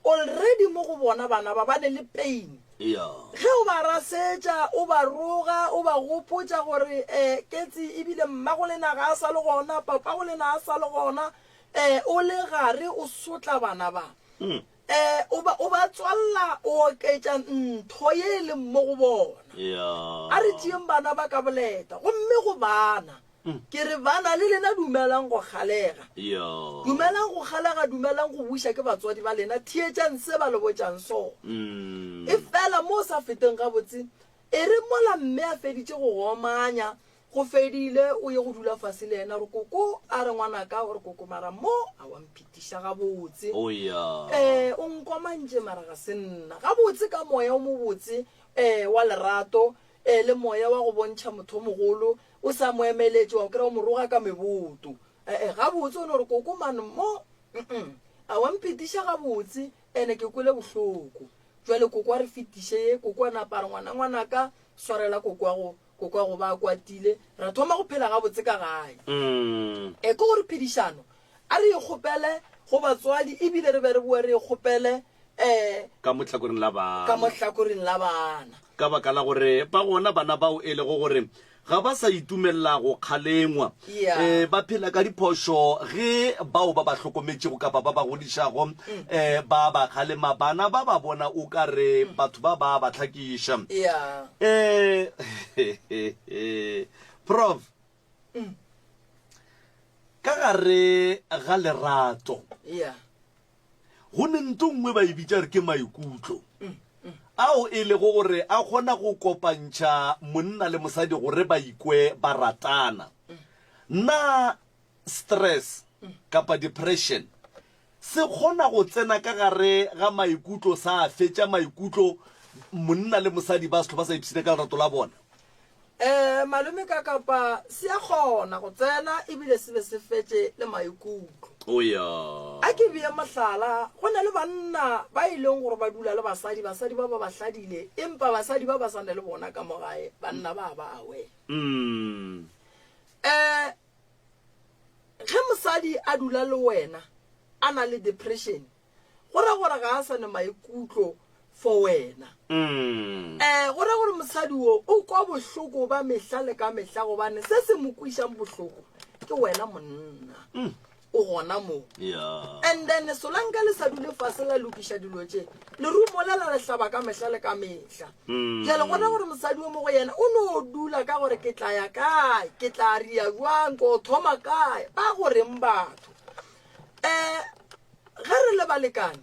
already mo go bona bana ba ba ne le pain. Ge o ba rasetša, o ba roga, o ba gopotša gore um ketsi ebile mmago lena ga a sa le gona, papago lena ga a sa le gona, um o le gare o sotla bana ba. Um o ba o ba tswalla o oketša ntho ye e leng mo go bona. A re tšeeng bana ba ka boleta gomme go bana Ke re, Bana, le lena dumelang go kgalega. Dumelang go kgalega, dumelang go buša ke batswadi ba lena, theetšang se ba le botšang sona. Efela mo o sa feteng gabotse, e re mola mme a feditše go go omanya, go fedile, o ye go dula fase le yena, o re, Koko, a re, ngwanaka, o re, Koko, mara mo a wa mphetiša gabotse. Ee, o nkomantše, mara ga se nna. Gabotse ka moya o mobotse, ee, wa lerato, ee, le moya wa go bontšha motho o mogolo, O sa mo emeletše, wa kry-a o mo roga ka meboto. E-e, gabotse o no re koko man mo, mm a wa mphetiša gabotse, ene ke kwele bohloko. Jwale koko a re fetiše ye, koko a napa a re ngwana ngwanaka, swarela koko wa go, koko wa go ba a kwatile, ra thoma go phela gabotse ka gae. E ke gore phedišano a re e kgopele go batswadi ebile re be re boe re e kgopele um Ka mo hlakoreng la bana. Ka mo hlakoreng la bana. Ka baka la gore ba gona bana bao e lego gore ga ba sa itumelela go kgalengwa. Yeah. Eh, ba phela ka diphošo ge bao ba ba hlokometšego kapa ba ba godišago eh, ba ba kgalema. Bana ba ba bona o ka re batho ba ba ba hlakiša. Yeah. Eh, Prof, ka gare ga lerato Yeah. Go ne nto nngwe ba e bitša re ke maikutlo. ao e lego gore a kgona go kopantšha monna le mosadi gore ba ikwe ba ratana. Na stress kapa depression se kgona go tsena ka gare ga maikutlo sa fetša maikutlo monna le mosadi ba se hlwe ba sa ipshina ka lerato la bona? Ee, malome ka kapa se a kgona go tsena ebile se be se fetše le maikutlo. O ya. A ke bee mohlala, go na le banna ba e leng gore ba dula le basadi, basadi ba ba ba hladile, empa basadi ba ba sa na le bona ka mo gae, banna ba ba aware. Mm. Eh, ge mosadi a dula le wena a na le depression, go ra gore ga a sa ne maikutlo for wena. Mm. Eh, go ra gore mosadi wo o kwa bohloko ba mehla le ka mehla gobane se se mo kwišang bohloko ke wena monna. Mm. O gona mo. Yeah. And then solanka le sa dule fase la lokiša dilo tše, lerumo le la le hlaba ka mehla le ka mehla. Mm. Bjale go ra gore mosadi o mo go yena o no dula ka gore ke tla ya kae, ke tla ria jwang, ko thoma kae, ba goreng batho. Um ge re le balekane,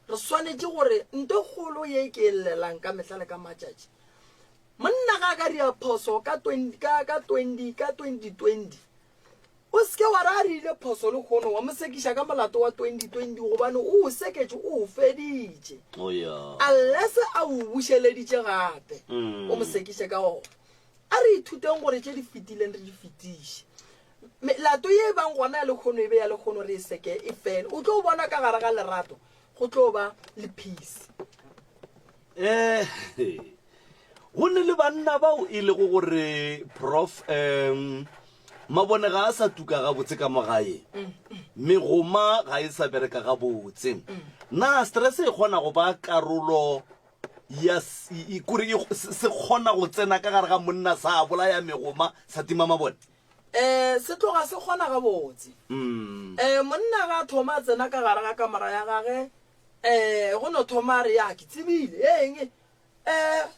re swanetše gore nto kgolo ye ke e llelang ka mehla le ka matšatši, monna ga a ka ria phoso ka 20, ka, ka 20, ka 2020, O se ke wa re a riile phoso lehono wa mo sekiša ka molato wa 2020 gobane o o seketše o o feditše. Oh, yeah. Unless a o bušeleditše gape Mm. o mo sekiše ka ona. A re ithuteng gore tše di fetileng re di fetiše. Melato ye e bang gona ya lehono e be ya lehono re e seke e fele. O tlo bona ka gare ga lerato go tlo ba le peace. Eh, go ne le banna bao e lego gore prof um mabone ga a sa tuka gabotse ka mo gae megoma ga e sa bereka gabotse na stress e kgona go ba karolo ya kore se kgona go tsena ka gare ga monna sa bolaya megoma sa tima mabone um se tloga se kgona gabotse um monna ga a thoma a tsena ka gare ga kamora ya gage um go no thoma a re ya ke tsebile eng um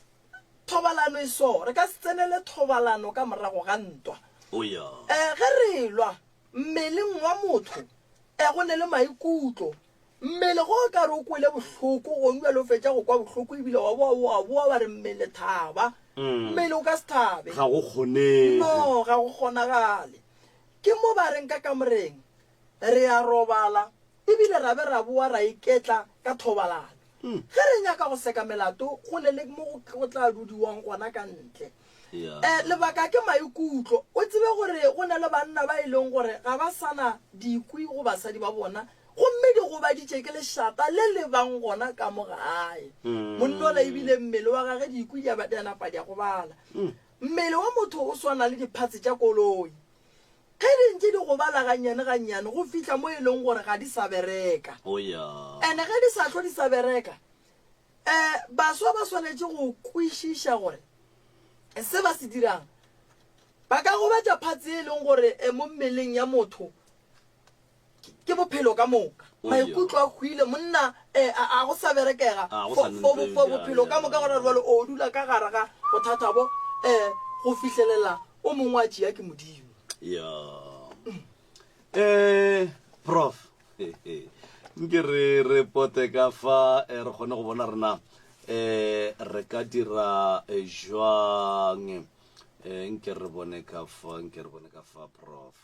thobalano e so re ka se tsenele thobalano ka morago ga ntwa oh, yeah. um ge re lwa mmeleng wa motho um go ne le maikutlo mmele go o ka re o kwele bohloko gongwe bjale o fetša go kwa bohloko ebile wa boa wa boa wa re mmele thaba mm. mmele o ka se thabe ga go kgonege no ga go kgonagale ke mo ba reng ka kamoreng re a robala Ebile ra be ra boa ra iketla ka thobalano. Ge re nyaka go seka melato, go ne le mo go tla dudiwang gona ka ntle. Yeah. Lebaka ke maikutlo. O tsebe gore go na le banna ba e leng gore ga ba sa na dikwi go basadi ba bona, gomme di gobaditše ke lešata le le bang gona ka mo gae. Monna ola ebile mmele wa gage dikwi di a ba di a napa di a gobala. Mmele wa motho o swana le diphatse tša koloi. Ge di ntše di gobala gannyane-gannyane go fihla mo e leng gore ga di sa bereka. Oh yeah. And ge di sa hlo di sa bereka, um baswa ba swanetše go kwešiša gore se ba se dirang ba ka gobatša phatse e leng gore eh, mo mmeleng ya motho ke bophelo ka moka. Oh yeah. Maikutlo a hwile, monna eh, a, a go sa berekega A go for, sa for, nntse, for ya, bophelo ya, ka moka ya. gona jwale o dula ka gare ga bothata bo um go fihlelela o mongwe a tšea ke Modimo. Ya. Eh, prof. Nke re re pote ka fa eh, re kgone go bona rena eh re ka dira eh, jwang. Eh, nke re bone ka fa, nke re bone ka fa prof.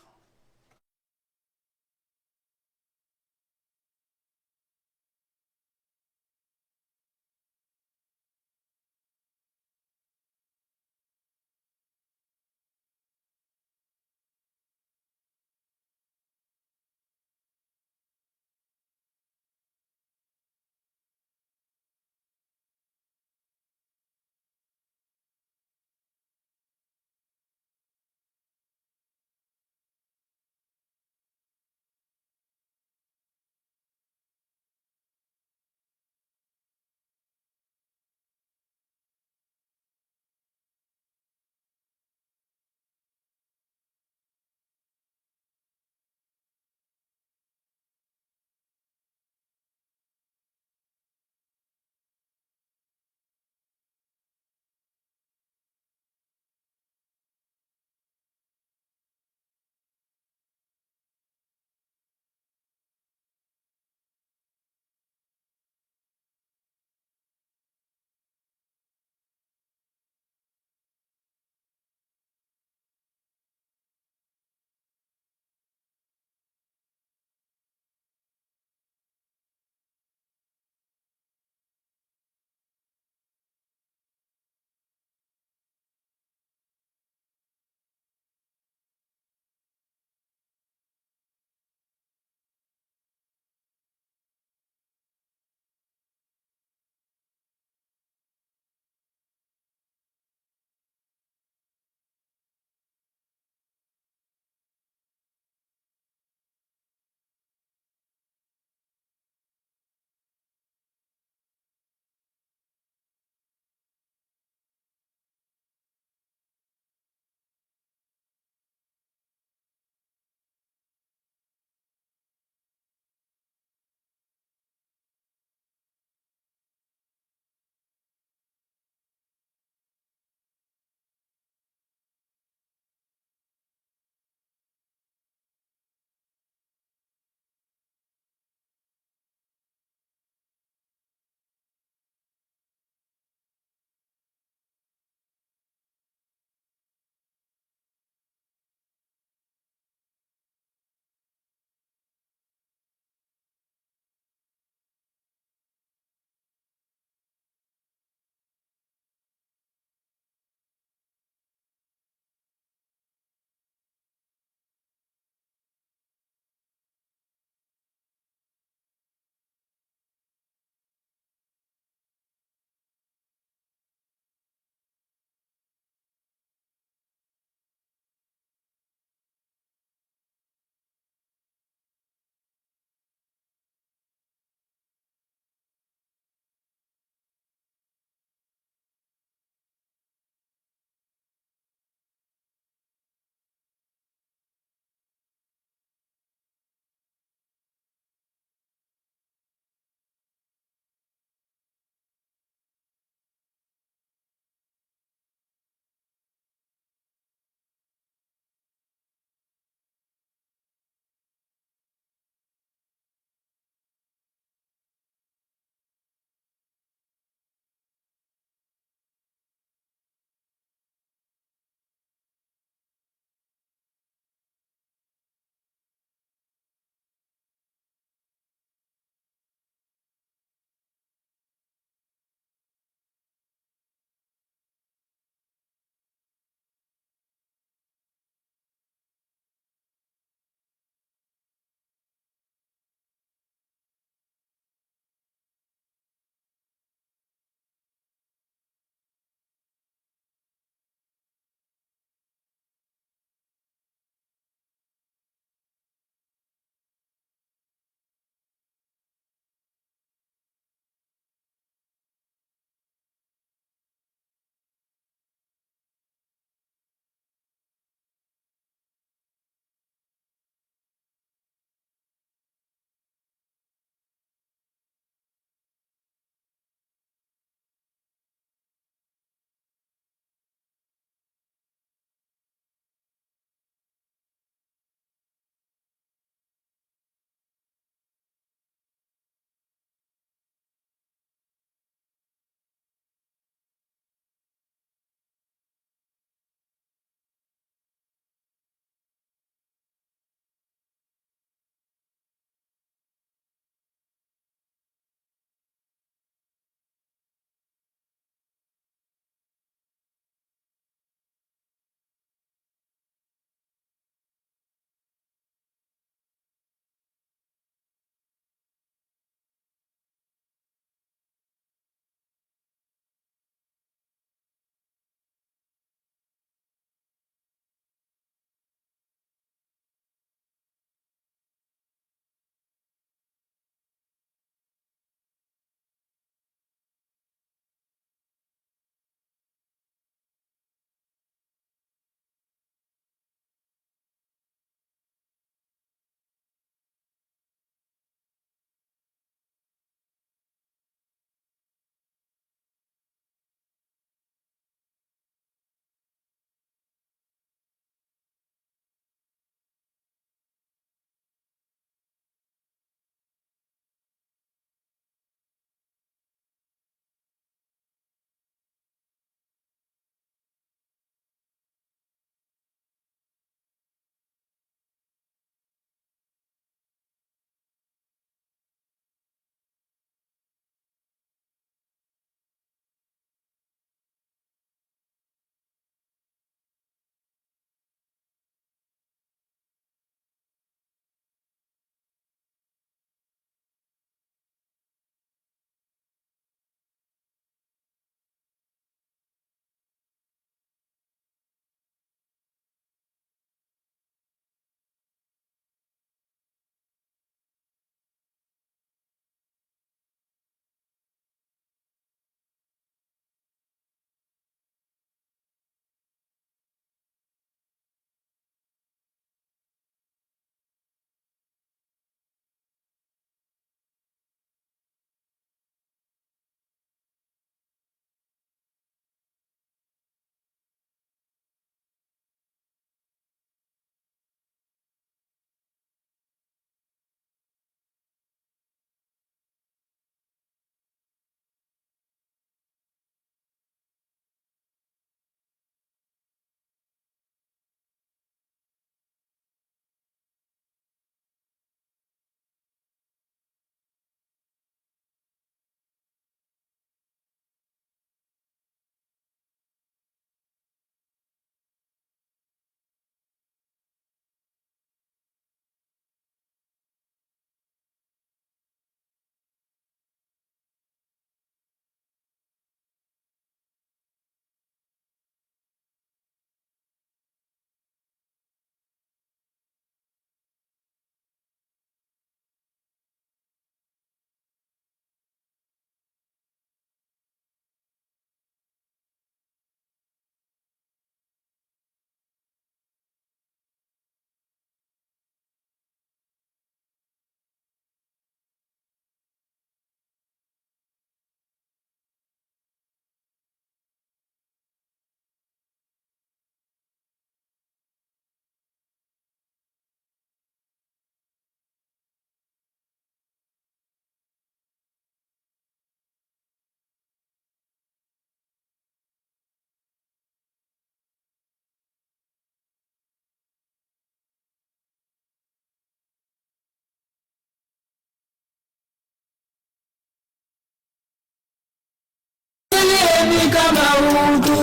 eme ka maoto.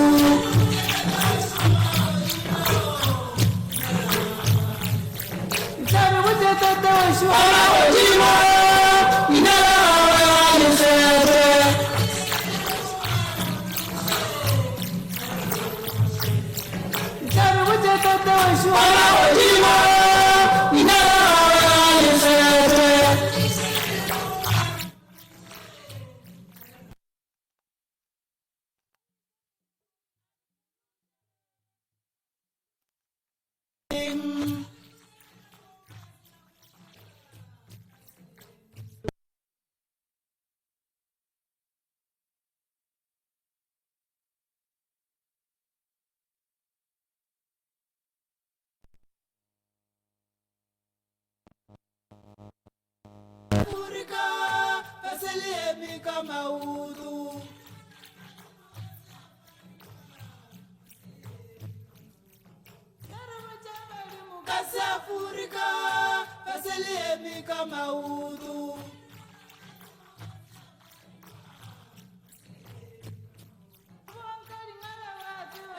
Tla re botše Tate wešo wa magodimo leina la gagwe ga le kgethwe. Tla re botše Tate wešo wa magodimo leina la gagwe ga le kgethwe. Afrika fase le eme ka maoto. Ka se Afrika fase le eme ka maoto.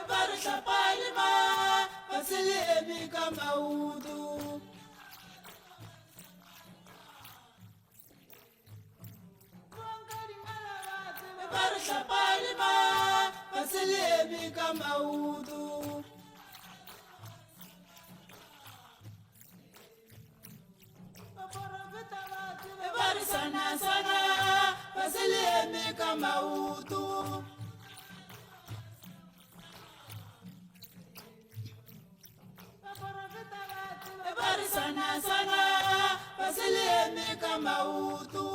Ba re hlapale ba fase le eme ka maoto. Ba re hlapale ba fase le eme ka maoto. Ba re sana sana fase le eme ka maoto. Ba re sana sana fase le eme ka maoto.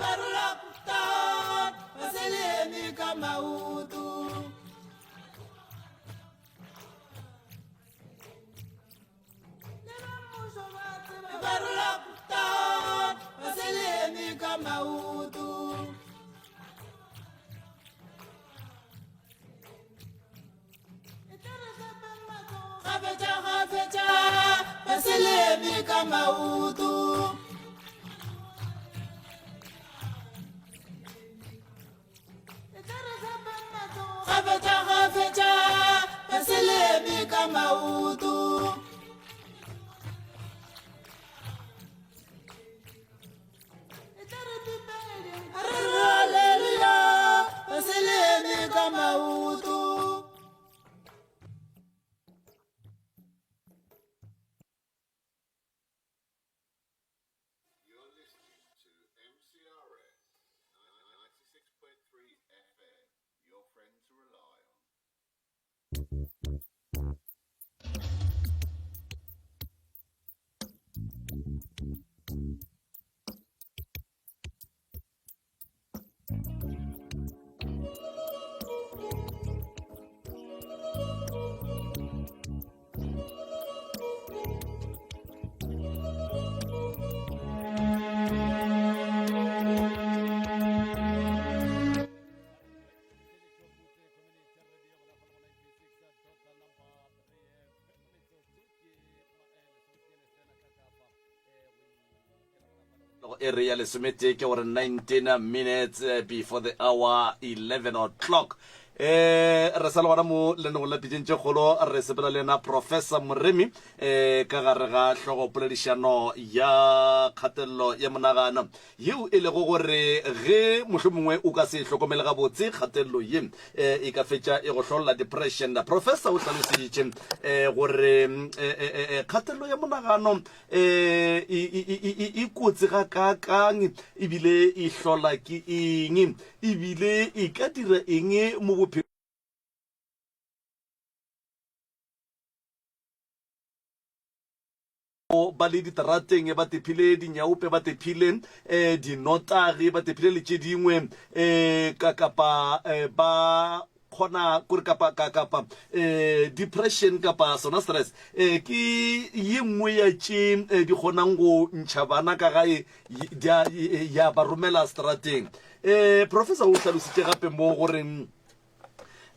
Ba re lockdown fase le eme ka maoto. Ba re lockdown fase le eme ka maoto. Gafetša gafetša fase le eme ka maoto. Gafetša gafetša fase le eme ka maoto. Re re haleluya fase le eme ka maoto. You're listening to MCRS 96.3 FM, your friend to rely on. Iri ya lesometee ke gore 19 minutes eh, before the hour 11 o'clock. Eh re sa le gona mo lenegong la pitšeng tše kgolo re sepela le yena Professor Moremi eh ka gare ga hlogo poledišano ya kgatelelo ya monagano yeo e lego gore ge mohlomongwe o ka se e hlokomele gabotse kgatelelo ye eh, e ka fetša e go hlolla depression. Professor o hlalositše eh, gore eh, eh, eh, kgatelelo ya monagano E, e, e, e, e, e kotsi gakaakang, ebile e hlola ke eng, ebile e ka dira eng mo bophelong? Ba le diterateng ba tephile dinyaope, ba tephile um dinotagi, ba tephile le tše dingwe um ka kapa um ba kgona kore kapa ka kapa eh depression kapa sona stress eh ke ye nngwe ya tše eh, di kgonang go ntšha bana ka gae ya, ya ba romela strateng. Eh professor o hlalositše gape mo gore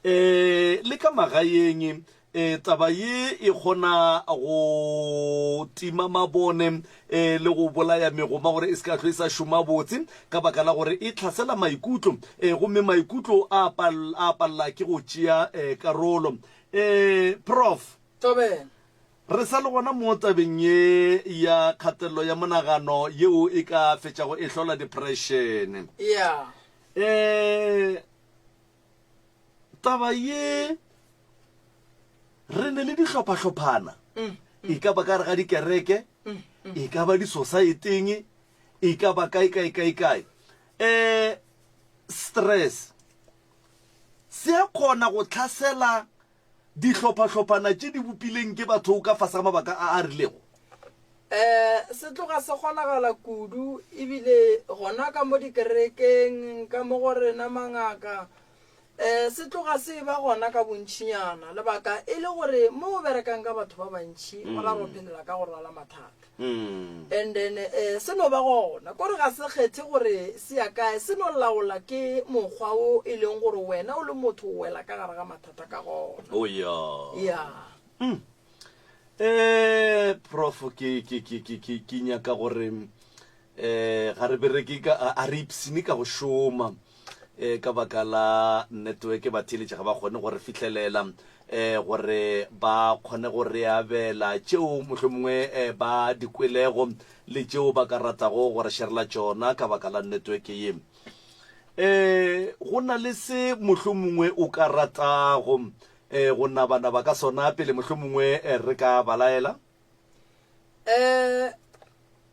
eh le ka magaeng. E, taba ye e kgona go tima mabone e, le go bolaya megoma gore e se ka hlwe e sa šoma botse ka baka la gore e tlhasela maikutlo e, gomme maikutlo a pal, a palela ke go tšea e, karolo. E, Prof. Thobela. Re sa le gona mo tabeng ye ya kgatelelo ya monagano yeo e ka fetšago e hlola depression. Yeah. E, Taba ye, re ne le dihlopha-hlophana, e ka ba ka gare ga dikereke, e ka ba disosaeteng, e ka ba kae, kae, kae, kae. Um stress se a kgona go tlhasela dihlopha-hlophana tše di bopileng ke batho ka fase ga mabaka a a rilego. Um se tloga se kgonagala kudu ebile gona ka mo dikerekeng, ka mo go rena mangaka, um se tloga se eba gona ka bontšinyana. Lebaka e le gore mo o berekang ka batho ba bantši, go ra go phelela ka go rwala mathata. And then um se no ba gona, kore ga se kgethe gore se ya kae, se no laola ke mokgwa wo e leng gore wena o le motho o wela ka gare ga mathata ka gona. Oh ya. Ya. Eh, prof ke ke ke ke ke ke nyaka gore eh ga re bereke ka a re ipsine ka go šoma eh ka baka la network batheeletši ga ba kgone go re fihlelela eh gore ba kgone go re abela tšeo mohlomongwe eh, ba di kwelego le tšeo ba ka ratago go re sherela tšona ka baka la network ye. Eh go na le se mohlomongwe o ka ratago E, go nabanaba ka sona pele mohlomongwe re ka ba laela. Um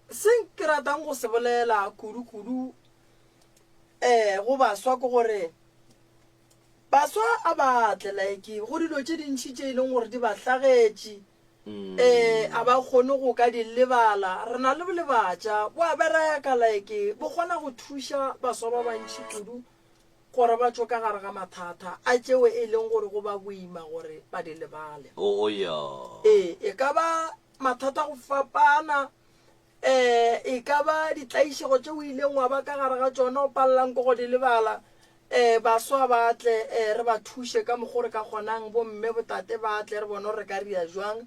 se ke ratang go se bolela kudu-kudu um go baswa ke gore baswa a ba tle like go dilo tše dintšhi tše e leng gore di ba hlagetše um a ba kgone go ka di lebala. Re na le bolebatša bo a bereka like bo kgona go thuša baswa ba bantšhi kudu gore ba tšwe ka gare ga mathata a tšeo e leng gore go ba boima gore ba di lebale. Oh, ya. Ee, e ka ba mathata go fapana, um e ka ba ditlaišego tše o ileng wa ba ka gare ga tšona o palelang ke go di lebala. Um baswa ba tle um re ba thuše ka mokgo re ka kgonang, bomme, botate ba tle re bone gore re ka ria jwang.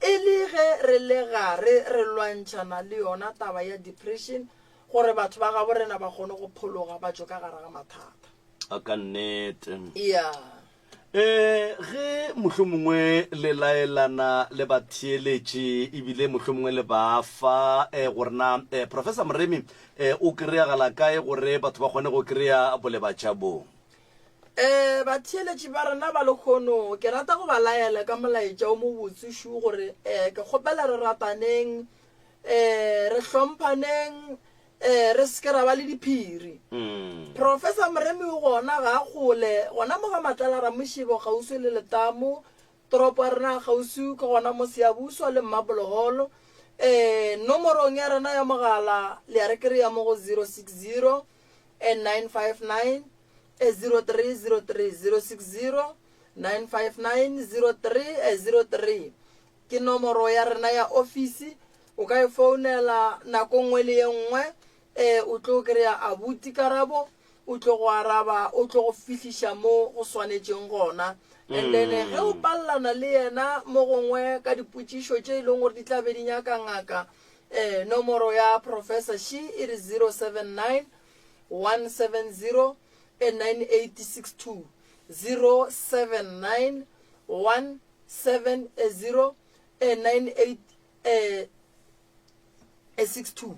E le ge re le gare re lwantšhana le yona taba ya depression, gore batho ba gabo rena ba kgone go phologa ba tšwe ka gare ga mathata. A ka nnete. Ya. E, ge mohlomongwe le laelana le batheeletši ebile mohlomongwe le ba fa e, gore na e, Professor Moremi e, o kry-agala kae gore batho ba kgone go kry-a bolebatša bo? E, batheeletši ba rena ba lekgono ke rata go ba laela ka molaetša o mobotse šu gore e, ke kgopela re rataneng um re hlomphaneng um re seke ra ba le diphiri. Professor Moremi o gona ga a kgole gona mo ga Matlala Ramošebo kgauswi le Letamo, toropo ya rena ya kgauswi ke gona mo Siyabuswa le Mmapoloholo. Um nomorong ya rena ya mogala le ya re kry-a mo go 060 959 0303 060 959 0303. Ke nomoro ya rena ya ofisi, o ka e founela nako nngwe le ye nngwe, e, o tlo kry-a abuti Karabo, o tlo go araba, o tlo go fihliša mo go swanetšeng gona. And then ge o palelana le yena mo gongwe ka dipotšišo tše e leng gore di tla be di nyaka ngaka, e, nomoro ya Professor Shi e re 079 170 9862, 079 1 7 0 9 8 6 2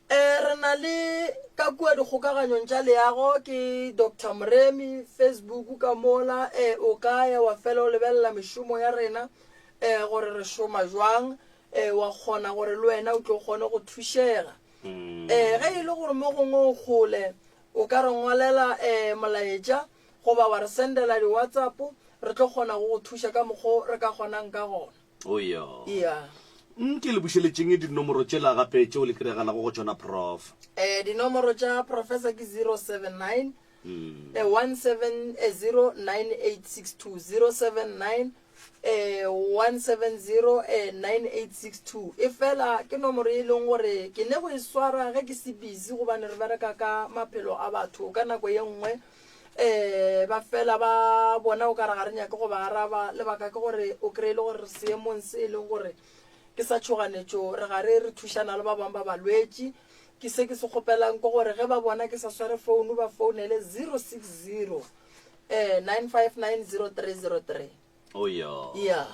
Re na le ka kua dikgokaganyong tša leago ke Doctor Moremi Facebook ka mola o ka ya wa fela o lebelela mešomo ya rena gore re šoma jwang wa kgona gore le wena o tlo kgone go thušega. Ge e le gore mo gongwe o kgole o ka re ngwalela molaetša goba wa re sendela di-WhatsApp, re tlo kgona go go thuša ka mokgo re ka kgonang ka gona. O yo. Yeah. Nke le bušeletšeng dinomoro tšela gape tšeo le kry-agalago go tšona, Prof. Eh, dinomoro tša Professor ke 079 eh, 170 9862, 079 eh, 170 eh, 9862. Efela ke nomoro e leng gore ke ne go e swara ge ke se busy gobane re bereka ka maphelo a batho ka nako ye nngwe. Um ba fela ba bona o ka re ga re nyake go ba araba. Lebaka ke gore o kry-e le gore re seemong se e leng gore ke sa tšhoganetšo, re gare re thušana le ba bangwe ba balwetši. Ke se ke se kgopelang ke gore ge ba bona ke sa sware founu ba founele 060 eh 9590303. Oh yeah. Yeah.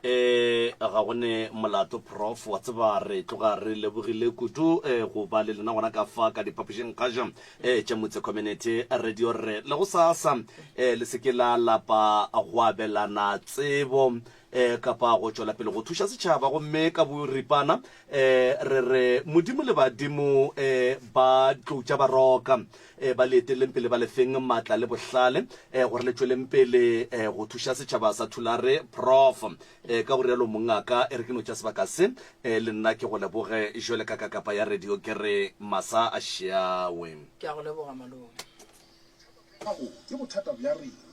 Eh ga go ne molato prof wa tseba re tloga re lebogile kudu eh go ba le lena gona ka fa ka diphapošing kgašo eh tša Motse Community Radio re le go sasa eh le se ke la lapa go abelana tsebo eh kapa go tšwela pele go thuša setšhaba gomme ka boripana eh re re Modimo le badimo eh ba tlou tša baroka eh ba le eteleleng pele ba le feng maatla le bohlale eh gore le tšweleng pele eh go thuša setšhaba sa Thulare Prof eh ka go rialo mongaka e re ke no tša sebaka se eh le nna ke go leboge jwale ka kakapa ya radio ke re masa a šiawe. Ke a go leboga malome. Gago ke bothata bja rena.